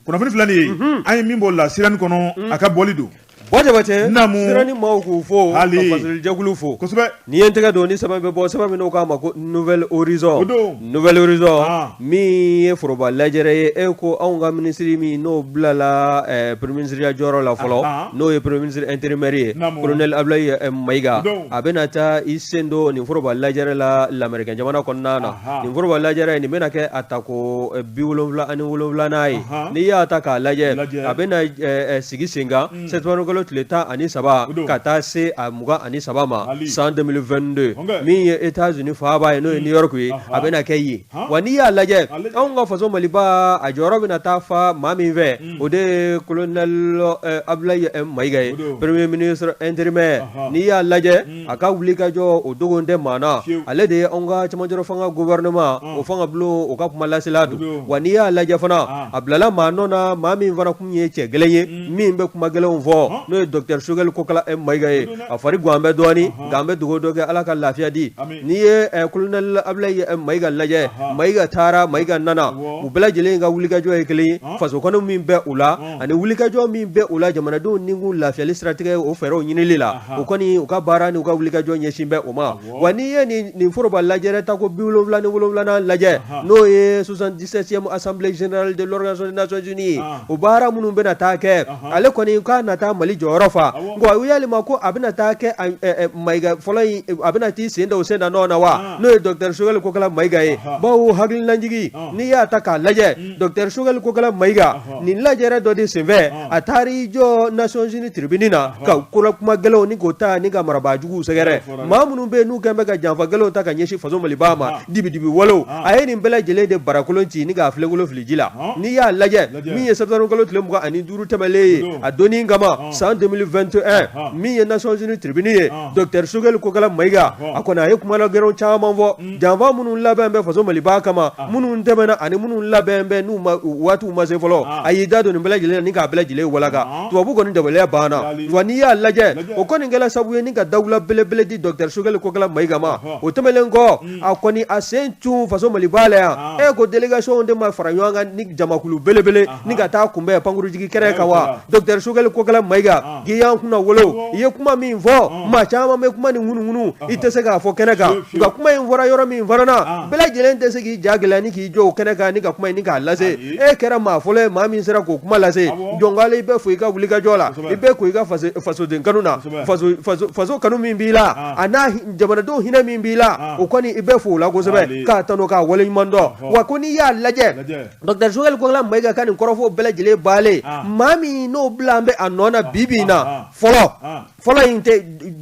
kunnafoni filɛ nin ye an ye min bɔ la sirani kɔnɔ a ka bɔli don Buwa Jabatɛ sirani maaw k'u fo ka fasolijɛkulu fo kosɛbɛ N'i ye n tɛgɛ don ni sɛbɛn bɛ bɔ sɛbɛn min n'u k'a ma ko Nouvel Horizon Nouvel Horizon min ye foroba lajɛrɛ ye e ko anw ka minisiri min n'o bilala premier minisiriya jɔyɔrɔ la fɔlɔ n'o ye premier ministre intérimaire ye colonel Abdoulaye Mayiga a bɛna taa i sen don nin foroba lajɛrɛ la Lamerikɛn jamana kɔnɔna na nin foroba lajɛrɛ nin bɛna kɛ a tako 77nan ye n'i y'a ta k'a lajɛ a bɛna sigi sen kan septembre kalo kalo tile 13 ka taa se a 23 ma san 2022 min ye États-Unis faaba ye n'o ye New York ye a bɛna kɛ yen wa n'i y'a lajɛ anw ka faso Maliba a jɔyɔrɔ bɛna taa fa maa min fɛ o de ye colonel Abdoulaye Mayiga ye premier ministre intérimaire n'i y'a lajɛ a ka wulikajɔ o dogolen tɛ maa na ale de ye anw ka cɛmancɛrɔ fanga gouvernement o fanga bulon o ka kuma lasela don wa n'i y'a lajɛ fana a bilala maa nɔ na maa min fana kun ye cɛ gɛlɛn ye min bɛ kuma gɛlɛnw fɔ n'o ye docteur Choguel Kokala Mayiga ye a fari gan bɛ dɔɔnin nka an bɛ dugawu dɔ kɛ Ala ka lafiya di n'i ye colonel Abdoulaye Mayiga lajɛ Mayiga taara Mayiga nana u bɛɛ lajɛlen ka wulikajɔ ye kelen ye faso kanu min bɛ u la ani wulikajɔ min bɛ u la jamanadenw nikun lafiyali siratigɛ o fɛɛrɛw ɲinili la u kɔni u ka baara ni u ka wulikajɔ ɲɛsin bɛ o ma wa n'i ye nin foroba lajɛrɛ tako 77nan lajɛ n'o ye 77e assemblée générale de l'Organisation des Nations Unies ye o baara minnu bɛna taa kɛ ale kɔni k'a na taa Mali jɔyɔrɔ fa nka u yalima ko a bɛna taa kɛ Mayiga fɔlɔ in a bɛna t'i sen da o sen da nɔ na wa n'o ye docteur Choguel Kokala Mayiga ye bawo hakilinajigi n'i y'a ta k'a lajɛ docteur Choguel Kokala Mayiga nin lajɛrɛ dɔ de senfɛ a taara i jɔ Nations Unies tribune na ka kola kuma gɛlɛnw ni k'o ta ni ka marabaa juguw sɛgɛrɛ maa minnu bɛ yen n'u kɛn bɛ ka janfa gɛlɛnw ta ka ɲɛsin faso Maliba ma dibidibi walew a ye nin bɛɛ lajɛlen de barakolon ci ni k'a filenkolon fili ji la n'i y'a lajɛ min ye septembre kalo tile 25 tɛmɛlen ye a donni kama san 2021 min ye Nations Unies tribune ye docteur Choguel Kokala Mayiga a kɔni a ye kuma gɛlɛnw caman fɔ janfa minnu labɛn bɛ faso Maliba kama minnu tɛmɛna ani minnu labɛn bɛ n'u ma waatiw ma se fɔlɔ a y'i da don nin bɛɛ lajɛlen na ni k'a bɛɛ lajɛlen walaka tubabu kɔni dabaliya banna wa n'i y'a lajɛ o kɔni kɛla sababu ye ni ka dawula belebele di docteur Choguel Kokala Mayiga ma o tɛmɛnen kɔ a kɔni a sen cun faso Maliba la yan e ko délégation de ma fara ɲɔgɔn kan ni jamakulu belebele ni ka taa kunbɛn pankurujigi kɛnɛ kan wa docteur Choguel Kokala Mayiga k'i y'an kunnawolo i ye kuma min fɔ maa caman bɛ kuma nin ŋunuŋunu i tɛ se k'a fɔ kɛnɛ kan nka kuma in fɔra yɔrɔ min fana na bɛɛ lajɛlen tɛ se k'i ja gɛlɛya ni k'i jɔ o kɛnɛ kan ni ka kuma in ni k'a lase e kɛra maa fɔlɔ ye maa min sera k'o kuma lase jɔnkale i bɛ fo i ka wulikajɔ la i bɛ ko i ka fasoden kanu na faso kanu min b'i la a n'a jamanadenw hinɛ min b'i la o kɔni i bɛ fo o la kosɛbɛ k'a tanu k'a waleɲuman dɔn wa ko n'i y'a lajɛ docteur Choguel Kokala Mayiga ka nin kɔrɔfɔ bɛɛ lajɛlen baalen maa min n'o bila an bɛ a nɔ na bi bi in na fɔlɔ fɔlɔ in tɛ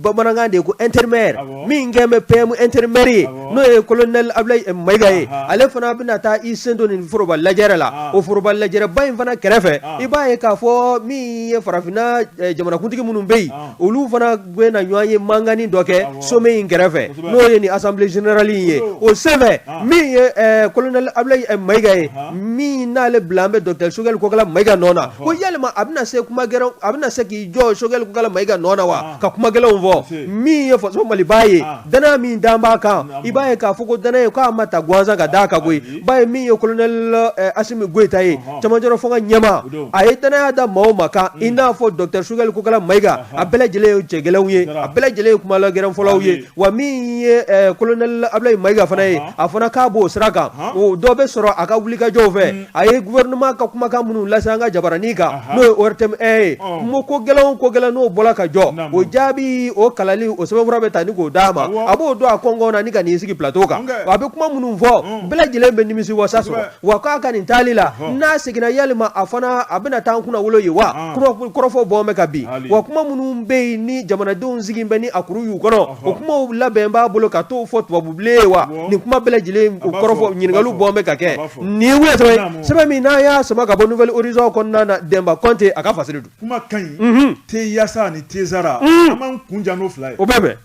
bamanankan de ye ko intérimaire min kɛn bɛ PM intérimaire ye n'o ye colonel Abdoulaye Mayiga ye ale fana bɛna taa i sen don nin foroba lajɛrɛ la o foroba lajɛrɛba in fana kɛrɛfɛ i b'a ye k'a fɔ min ye farafinna jamanakuntigi minnu bɛ yen olu fana bɛna ɲɔgɔn ye mankanni dɔ kɛ sommet in kɛrɛfɛ n'o ye nin assemblée générale in ye o senfɛ min ye colonel Abdoulaye Mayiga ye min n'ale bila an bɛ docteur Choguel Kokala Mayiga nɔ na ko yalima a bɛna se kuma gɛlɛn a bɛna se k'i jɔ Choguel Kokala Mayiga nɔ na wa ka kuma gɛlɛnw fɔ min ye faso Maliba ye danaya min d'an b'a kan i b'a ye k'a fɔ ko danaya k'a ma ta gansan ka d'a kan koyi ba ye min ye colonel Assimi Goïta ye cɛmancɛrɔ fanga ɲɛmaa a ye danaya da maaw ma kan i n'a fɔ docteur Choguel Kokala Mayiga a bɛɛ lajɛlen ye cɛ gɛlɛnw ye a bɛɛ lajɛlen ye kumala gɛlɛn fɔlaw ye wa min ye colonel Abdoulaye Mayiga fana ye a fana k'a b'o sira kan o dɔ bɛ sɔrɔ a ka wulikajɔw fɛ a ye gouvernement ka kumakan minnu lase an ka jabaranin kan n'o ye ORTM ye ko gɛlɛn o ko gɛlɛn n'o bɔra ka jɔ o jaabi o kalali o sɛbɛnfura bɛ ta ni k'o d'a ma a b'o don a kɔnkɔn na ni ka n'i sigi plateau kan a bɛ kuma minnu fɔ bɛɛ lajɛlen bɛ nimisi wasa sɔrɔ wa k'a ka nin taali la n'a seginna yalima a fana a bɛna taa an kunnawolo ye wa kɔrɔfɔ bɔ bɛ ka bin wa kuma minnu bɛ yen ni jamanadenw sigi bɛ ni a kuru y'u kɔnɔ o kumaw labɛn b'a bolo ka t'o fɔ tubabubilen ye wa nin kuma bɛɛ lajɛlen o kɔrɔfɔ ɲininkaliw bɔ bɛ ka kɛ nin ye sɛbɛn min n'a y'a sama ka bɔ Nouvel Horizon kɔnɔna na Denba Kɔnte a ka fasiri don kuma ka ɲi te yaasa ani tezara an b'an kun jan n'o fila ye o bɛɛ bɛn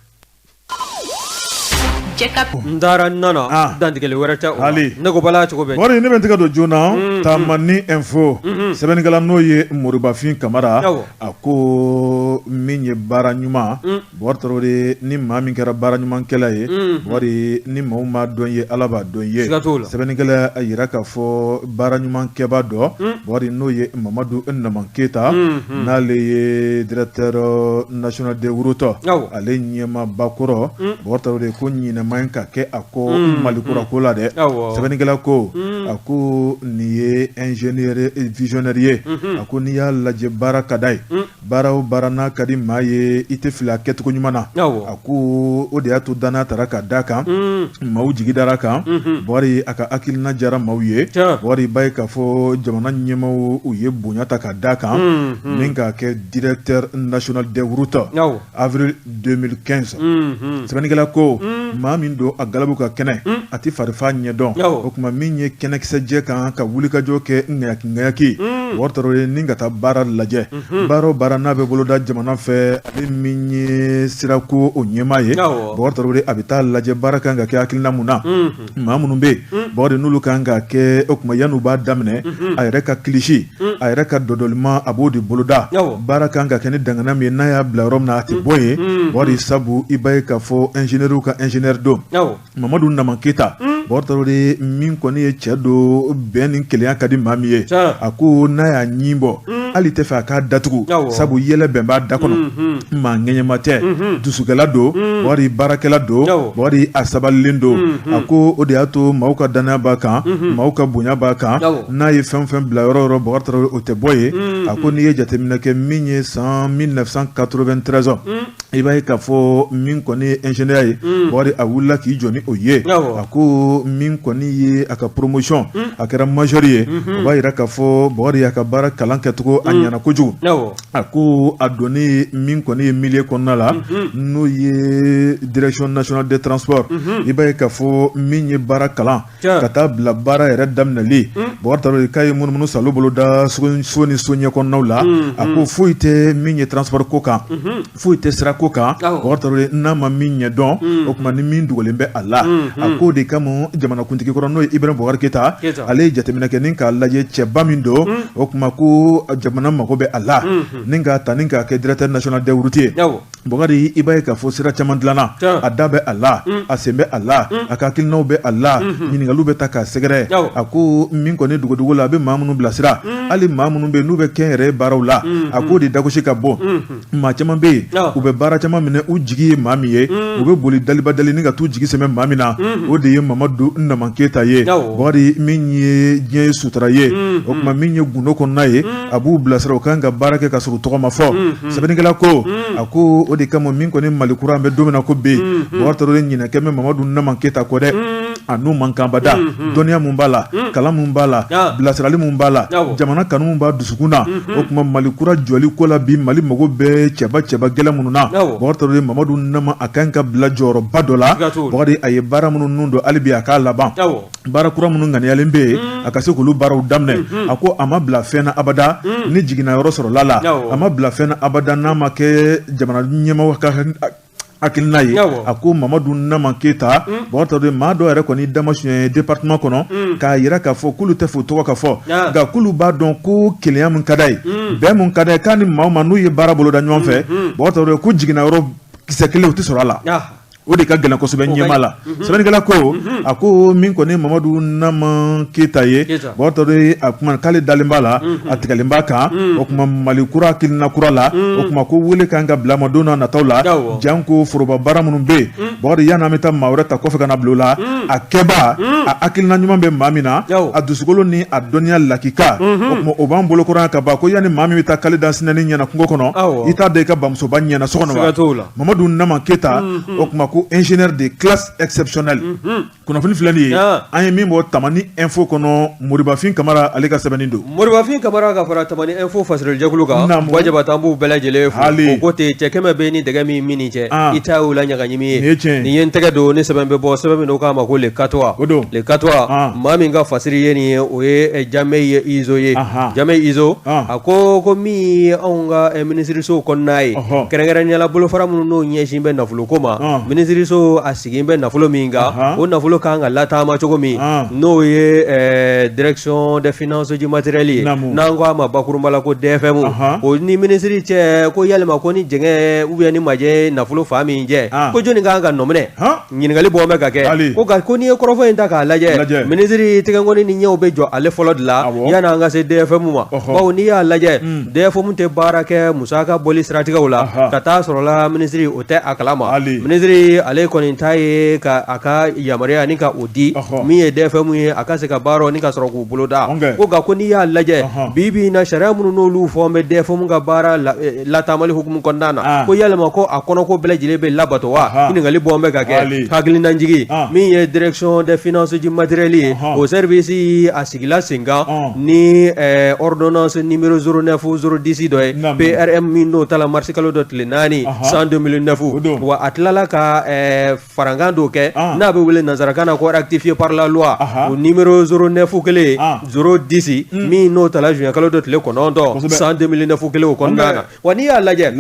N taara n nana dantigɛli wɛrɛ tɛ o la ne ko bala cogo bɛ di ne bɛ n tɛgɛ don joona Tamani Info sɛbɛnnikɛla n'o ye Moribafin Kamara a ko min ye baara ɲuman Bubakari Tarawele ni maa min kɛra baara ɲumankɛla ye Bubakari ni maaw m'a dɔn ye Ala b'a dɔn ye sɛbɛnnikɛla a jira k'a fɔ baara ɲumankɛba dɔ Bubakari n'o ye Mamadu Naman Keyita n'ale ye directeur national des routes ale ɲɛmaaba kɔrɔ Bubakari Tarawele ko ɲinɛ man ɲi ka kɛ a kɔ Mali kura ko la dɛ. Sɛbɛnnikɛla ko a ko nin ye ingénieur visionnaire ye. A ko n'i y'a lajɛ baara ka d'a ye. Baara o baara n'a ka di maa ye, i tɛ fili a kɛcogo ɲuman na. A ko o de y'a to danaya tara ka d'a kan, maaw jigi dara kan. Bukari, a ka hakilina diyara maaw ye. Bukari, b'a ye k'a fɔ jamana ɲɛmaaw, u ye bonya ta ka d'a kan min k'a kɛ directeur national des routes avril 2015. Sɛbɛnnikɛla ko maa min don a galabu ka kɛnɛ, a tɛ farifa ɲɛdɔn. O tuma min ye kɛnɛkisɛjɛ kan ka wulikajɔ kɛ ŋayaki ŋayaki, Bukari Tarawele, ni ka taa baara lajɛ, baara o baara n'a bɛ boloda jamana fɛ, ale min ye sirako o ɲɛmaa ye, Bukari Tarawele, a bɛ taa lajɛ baara kan ka kɛ hakilina mun na, maa minnu bɛ yen, Bukari, n'olu kan ka kɛ. O tuma yan'u b'a daminɛ, a yɛrɛ ka kilisi, a yɛrɛ ka dɔdɔlima, a b'o de boloda. Baara kan ka kɛ ni dangana min ye, n'a y'a bila yɔrɔ min na, a tɛ bɔ yen, Bukari, sabu i b'a ye k'a fɔ ingénieur ka ingénieur don. Mamadu Nama Keyita, Bukari Tarawele, min kɔni ye cɛ don, bɛn ni kelenya ka di maa min ye, a ko n'a y'a ɲin bɔ, hali tɛ fɛ a k'a datugu, sabu yɛlɛ bɛn b'a da kɔnɔ. Maa ŋɛɲɛma tɛ, dusukɛla don, Bukari, baarakɛla don, Bukari, a sabalilen don. A ko o de y'a to maaw ka dannaya b'a kan, maaw ka bonya b'a kan. N'a ye fɛn fɛn bila yɔrɔ yɔrɔ, Bukari Tarawele, o tɛ bɔ yen. A ko n'i ye jateminɛ kɛ, min ye san 1993, i b'a ye k'a fɔ min kɔni ye ingénieur ye, Bukari, a wulila k'i jɔ ni o ye. A ko min kɔni ye a ka promotion, a kɛra major ye. O b'a jira k'a fɔ Bukari y'a ka baara kalan kɛcogo, a ɲɛna kojugu. A ko a donni min kɔni ye milieu kɔnɔna la, n'o ye direction nationale des transports, i b'a ye k'a fɔ min ye baara kalan ka taa bila baara yɛrɛ daminɛli, Bukari Tarawele, k'a ye munumunu salo boloda so ni so ɲɛ kɔnɔnaw la. A ko foyi tɛ min ye transport ko kan, foyi tɛ sira ko kan, Bukari Tarawele, n'a ma min ɲɛ dɔn, o tuma ni min dogolen bɛ a la. A ko de kama jamanakuntigi kɔrɔ, n'o ye Ibrahim Bubakari Keyita, ale ye jateminɛ kɛ ni k'a lajɛ cɛba min don. O tuma ko jamana mago bɛ a la ni k'a ta ni k'a kɛ directeur national des routes ye. Bukari, i b'a ye k'a fɔ sira caman dilanna, a da bɛ a la, a sen bɛ a la, a ka hakilinaw bɛ a la, ɲininkaliw bɛ ta k'a sɛgɛrɛ. A ko min kɔni dogodogo la, a bɛ maa minnu bilasira, hali maa minnu bɛ yen n'u bɛ kɛnyɛrɛye baaraw la, a k'o de dagosi ka bon. Maa caman bɛ yen, u bɛ baara caman minɛ, u jigi ye maa min ye, u bɛ boli daliba dali ni ka t'u jigi sɛmɛ maa min na, o de ye Mamadu Nama Keyita ye. Bukari, min ye diɲɛ ye sutura ye, o tuma min ye gundo kɔnɔna ye, a b'u bilasira, u kan ka baara kɛ ka sɔrɔ u tɔgɔ ma fɔ. Sɛbɛnnikɛla ko a ko o de kama min kɔni Mali kura, an bɛ don min na ko bi, Bukari Tarawele, ɲinɛ kɛ bɛ Mamadu Nama Keyita kɔ dɛ. A n'u man kan bada. Dɔnniya mun b'a la, kalan mun b'a la, bilasirali mun b'a la, jamana kanu mun b'a dusukun na, o tuma Mali kura jɔli ko la bi, Mali mago bɛ cɛba cɛba gɛlɛn minnu na, Bukari Tarawele, Mamadu Nama, a kan ka bila jɔyɔrɔba dɔ la. Bukari, a ye baara minnu nun don, hali bi a k'a laban. Baara kura minnu ŋaniyalen bɛ yen, a ka se k'olu baaraw daminɛ. A ko a ma bila fɛn na abada ni jiginna yɔrɔ sɔrɔla la, a ma bila fɛn na abada n'a ma kɛ jamana ɲɛmaaw ka hakilina ye. A ko Mamadu Nama Keyita, Bukari Tarawele, maa dɔw yɛrɛ kɔni damasuɲɛ département kɔnɔ k'a jira k'a fɔ k'olu tɛ fɛ u tɔgɔ ka fɔ, nka k'olu b'a dɔn ko kelenya min ka d'a ye, bɛn mun ka d'a ye, k'a ni maa o maa n'u ye baara boloda ɲɔgɔn fɛ, Bukari Tarawele, ko jiginna yɔrɔ kisɛ kelen u tɛ sɔrɔ a la. O de ka gɛlɛn kosɛbɛ ɲɛmaa la. Sɛbɛnnikɛla ko a ko min kɔni Mamadu Nama Keyita ye, Bukari Tarawele, a kuma k'ale dalen b'a la, a tigɛlen b'a kan. O tuma Mali kura hakilina kura la, o tuma ko wele kan ka bila a ma don n'a nataw la, janko foroba baara minnu bɛ yen, Bukari, yanni an bɛ taa maa wɛrɛ ta kɔfɛ ka na bila o la, a kɛba, a hakilina ɲuman bɛ maa min na, a dusukolo ni a dɔnniya lakika, o tuma o b'an bolo kɔrɔ yan ka ban. Ko yanni maa min bɛ taa kale da sinɛni ɲɛna kungo kɔnɔ, i t'a da i ka bamusoba ɲɛna so kɔnɔ wa? Mamadu Nama Keyita, o tuma ko ingénieur de classe exceptionnelle. Kunnafoni filɛ nin ye, an ye min bɔ Tamani Info kɔnɔ, Moribafin Kamara, ale ka sɛbɛnni don. Moribafin Kamara ka fara Tamani Info fasirilijɛkulu kan, Buwa Jabate, an b'u bɛɛ lajɛlen fo. O ko ten, cɛ kɛmɛ bɛ ni dɛgɛ min min cɛ, i ta y'o la ɲagaɲimi ye. Nin ye n tɛgɛ don ni sɛbɛn bɛ bɔ, sɛbɛn min n'o k'a ma ko Le Katoa. Le Katoa, maa min ka fasiri ye nin ye, o ye Jamɛ Izo ye. Jamɛ Izo, a ko ko min ye anw ka minisiriso kɔnɔna ye, kɛrɛnkɛrɛnnenya la bolofara minnu n'o ɲɛsin bɛ nafolo ko ma, minisiriso a sigilen bɛ nafolo min kan, o nafolo kan ka lataama cogo min, n'o ye direction des finances du matériel ye, n'an ko a ma bakurunba la ko DFM, o ni minisiri cɛ, ko yalima ko ni jɛngɛ ou bien ni majɛ nafolo fan min jɛ, ko jɔnni kan ka nɔminɛ? Ɲininkali bɔ bɛ ka kɛ ko nka ko n'i ye kɔrɔfɔ in ta k'a lajɛ, minisiri tɛgɛnkɔni ni ɲɛw bɛ jɔ ale fɔlɔ de la yanni an ka se DFM ma, bawo n'i y'a lajɛ, DFM tɛ baara kɛ musaka bɔli siratigɛw la ka taa sɔrɔ la minisiri o tɛ a kalama. Minisiri minisiri ale kɔni ta ye ka a ka yamaruya ni ka o di min ye DFM ye a ka se ka baara ni ka sɔrɔ k'u boloda ko nka ko n'i y'a lajɛ bi bi in na sariya minnu n'olu fɔ bɛ DFM ka baara lataamali hukumu kɔnɔna na ko yalima ko a kɔnɔko bɛɛ lajɛlen bɛ labato wa ɲininkali bɔ bɛ ka kɛ hakilinajigin min ye direction des finances du matériel ye o service a sigila sen kan ni ordonnance numéro 09 010 dɔ ye PRM min n'o tala mars kalo dɔ tile 4 san 2009 wa a tilala ka farankan dɔw kɛ n'a bɛ wele nansarakan na ko rectifié par la loi o numéro 09 kelen 010 min n'o tala juin kalo dɔ tile 9 san 2009 kelen o kɔnɔna na wa n'i y'a lajɛ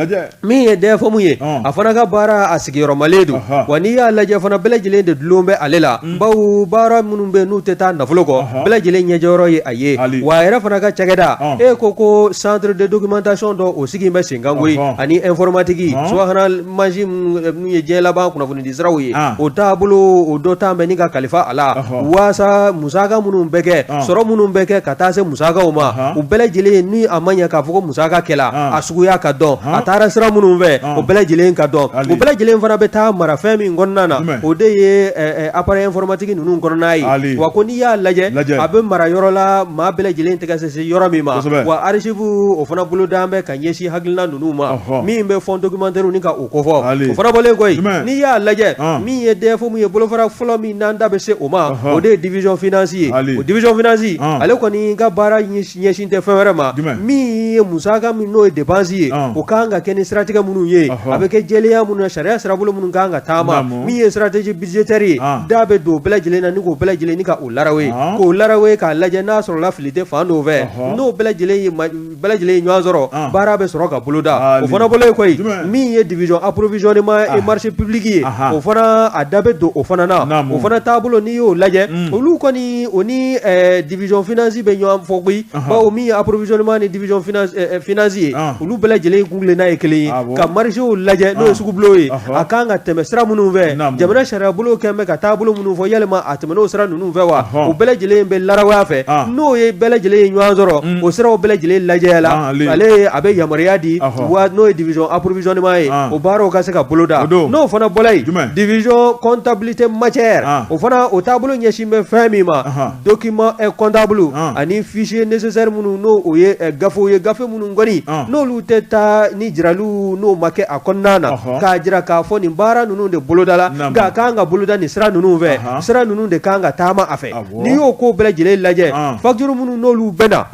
min ye DFM ye a fana ka baara a sigiyɔrɔmalen don wa n'i y'a lajɛ fana bɛɛ lajɛlen de dulon bɛ ale la bawo baara minnu bɛ n'u tɛ taa nafolo kɔ bɛɛ lajɛlen ɲɛjɔyɔrɔ ye a ye wa a yɛrɛ fana ka cakɛda e ko centre de documentation dɔ o sigi bɛ sen kan koyi ani informatique subahana mansin minnu ye diɲɛ laban kunnafonidi siraw ye o taabolo o dɔ tan bɛ ni ka kalifa a la waasa musaka minnu bɛ kɛ sɔrɔ minnu bɛ kɛ ka taa se musakaw ma u bɛɛ lajɛlen ni a ma ɲɛ k'a fɔ ko musaka kɛla a suguya ka dɔn a taara sira minnu fɛ o bɛɛ lajɛlen ka dɔn o bɛɛ lajɛlen fana bɛ taa mara fɛn min kɔnɔna na o de ye appareil informatique ninnu kɔnɔna ye wa ko n'i y'a lajɛ a bɛ mara yɔrɔ la maa bɛɛ lajɛlen tɛgɛ se yɔrɔ min ma wa archive o fana boloda bɛ ka ɲɛsin hakilina ninnu ma min bɛ fonds documentaire ni ka o kofɔ o fana bɔlen kɔ yen n'i y'a lajɛ min ye DFM ye bolofara fɔlɔ min n'an da bɛ se o ma o de ye division finance ye o division finance ale kɔni ka baara ɲɛsin tɛ fɛn wɛrɛ ma min ye musaka min n'o ye dépense ye o ka kan ka kɛ ni siratigɛ minnu ye a bɛ kɛ jɛlenya minnu na sariya sirabolo minnu ka kan ka taama min ye stratégie budgétaire ye da bɛ don o bɛɛ lajɛlen na ni k'o bɛɛ lajɛlen ni ka o larawe k'o larawe k'a lajɛ n'a sɔrɔla fili tɛ fan dɔw fɛ n'o bɛɛ lajɛlen ye bɛɛ lajɛlen ye ɲɔgɔn sɔrɔ baara bɛ sɔrɔ ka boloda o fana bɔlen kɔ yen min ye division approvisionnement et marché public ye o fana a da bɛ don o fana na o fana taabolo n'i y'o lajɛ olu kɔni o ni division finance bɛ ɲɔgɔn fɔ koyi bawo min ye approvisionnement ni division finance ye olu bɛɛ lajɛlen kuntilenna ye kelen ye ka marchéw lajɛ n'o ye sugubulon ye a kan ka tɛmɛ sira minnu fɛ jamana sariyabolo kɛlen bɛ ka taabolo minnu fɔ yalima a tɛmɛn'o sira ninnu fɛ wa o bɛɛ lajɛlen bɛ larawe a fɛ n'o ye bɛɛ lajɛlen ye ɲɔgɔn sɔrɔ o siraw bɛɛ lajɛlen lajɛ la ale a bɛ yamaruya di wa n'o ye division approvisionnement ye o baaraw ka se ka boloda n'o fana bɔra yen division comptabilité matière o fana o taabolo ɲɛsin bɛ fɛn min ma document comptable ani fichier nécessaire minnu n'o o ye gafew ye gafe minnu kɔni n'olu tɛ taa ni jiraliw n'o ma kɛ a kɔnɔna na k'a jira k'a fɔ nin baara ninnu de bolodala nka a kan ka boloda nin sira ninnu fɛ sira ninnu de kan ka taama a fɛ n'i y'o ko bɛɛ lajɛlen lajɛ facture minnu n'olu bɛ na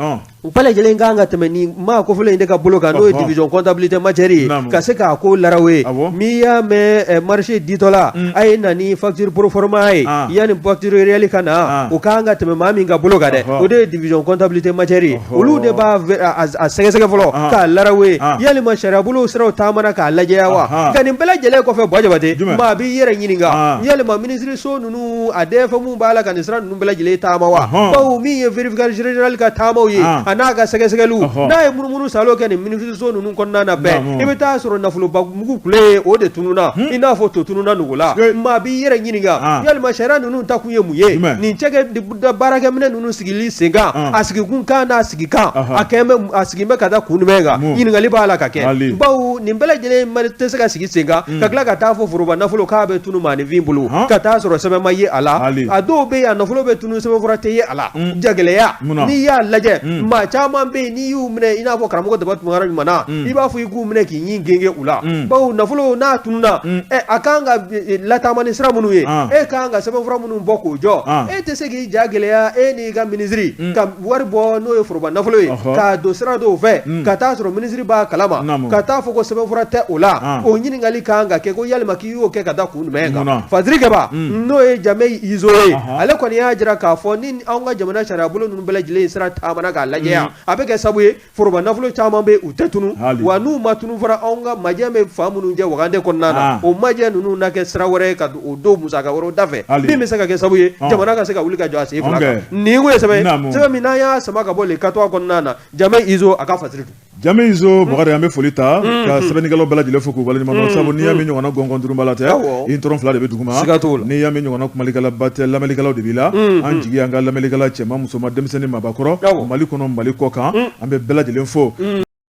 u bɛɛ lajɛlen kan ka tɛmɛ ni maa kofɔlen in de ka bolo kan n'o ye division comptabilité matière ye ka se k'a ko larawe n'i y'a mɛn marché ditɔla a ye na ni facture proforma ye yanni facture réelle ka na o kan ka tɛmɛ maa min ka bolo kan dɛ o de ye division comptabilité matière ye olu de b'a a sɛgɛsɛgɛ fɔlɔ k'a larawe yalima sariyabolo siraw taamana k'a lajɛya wa nka nin bɛɛ lajɛlen kɔfɛ Buwa Jabate maa b'i yɛrɛ ɲininka yalima minisiriso ninnu a DFM b'a la ka nin sira ninnu bɛɛ lajɛlen taama wa bawo min ye vérificateur général ka taamaw ye a n'a ka sɛgɛsɛgɛliw n'a ye munumunu salo kɛ nin minisiriso ninnu kɔnɔna na bɛɛ i bɛ taa sɔrɔ nafoloba mugu kule ye o de tununna i n'a fɔ to tununna nugu la maa b'i yɛrɛ ɲininka yalima sariya ninnu ta kun ye mun ye nin cɛkɛ baarakɛminɛ ninnu sigili sen kan a sigikun kan n'a sigi kan a a sigi bɛ ka da kun jumɛn kan ɲininkali b'a la ka kɛ bawo nin bɛɛ lajɛlen tɛ se ka sigi sen kan ka tila ka taa fɔ foroba nafolo k'a bɛ tunu maaninfin bolo ka taa sɔrɔ sɛbɛn ma ye a la a dɔw bɛ yen a nafolo bɛ tunu sɛbɛnfura tɛ ye a la jagɛlɛya n'i y'a lajɛ maa caman bɛ yen n'i y'u minɛ i n'a fɔ karamɔgɔ Daba Tunkara ɲuman i b'a fɔ i k'u minɛ k'i ɲin genge u la bawo nafolo n'a tununna a kan ka lataama ni sira minnu ye e kan ka sɛbɛnfura minnu bɔ k'o jɔ e tɛ se k'i ja gɛlɛya e n'i ka minisiri ka wari bɔ n'o ye foroba nafolo ye k'a don sira dɔw fɛ ka taa sɔrɔ minisiri b'a kalama ka taa fɔ ko sɛbɛnfura tɛ o la o ɲininkali kan ka kɛ ko yalima k'i y'o kɛ ka da kun jumɛn kan Fadiri Kɛba n'o ye Jamɛyi Izo ye ale kɔni y'a jira k'a fɔ ni anw ka jamana sariyabolo ninnu bɛɛ lajɛlen sira taamana k'a lajɛ a bɛ kɛ sabu ye foroba nafolo caman bɛ u tɛ tunu wa n'u ma tunu fana anw ka majɛ bɛ fan minnu jɛ wagande kɔnɔna na o majɛ ninnu na kɛ sira wɛrɛ ye ka o don musaka wɛrɛw da fɛ min bɛ se ka kɛ sabu ye jamana ka se ka wuli ka jɔ a sen fila kan nin kun ye sɛbɛn ye sɛbɛn min n'an y'a sama ka bɔ Le 4 kɔnɔna na Jamɛyi Izo a ka fasiri don. Jamɛyi Izo Bakari an bɛ foli ta ka sɛbɛnnikɛlaw bɛɛ lajɛlen fo k'u waleɲuman dɔn sabu n'i y'a mɛn ɲɔgɔnna gɔngɔn duuruba tɛ i tɔrɔ fila de bɛ duguma siga t'o la n'i y'a mɛn ɲɔgɔnna kumalikɛlaba tɛ lamɛnnikɛlaw de b'i la an jigi an ka lamɛnnikɛla cɛman musoman denmisɛnnin maabakɔrɔ Mali kɔnɔ Mali kɔ kan an bɛ bɛɛ lajɛlen fo.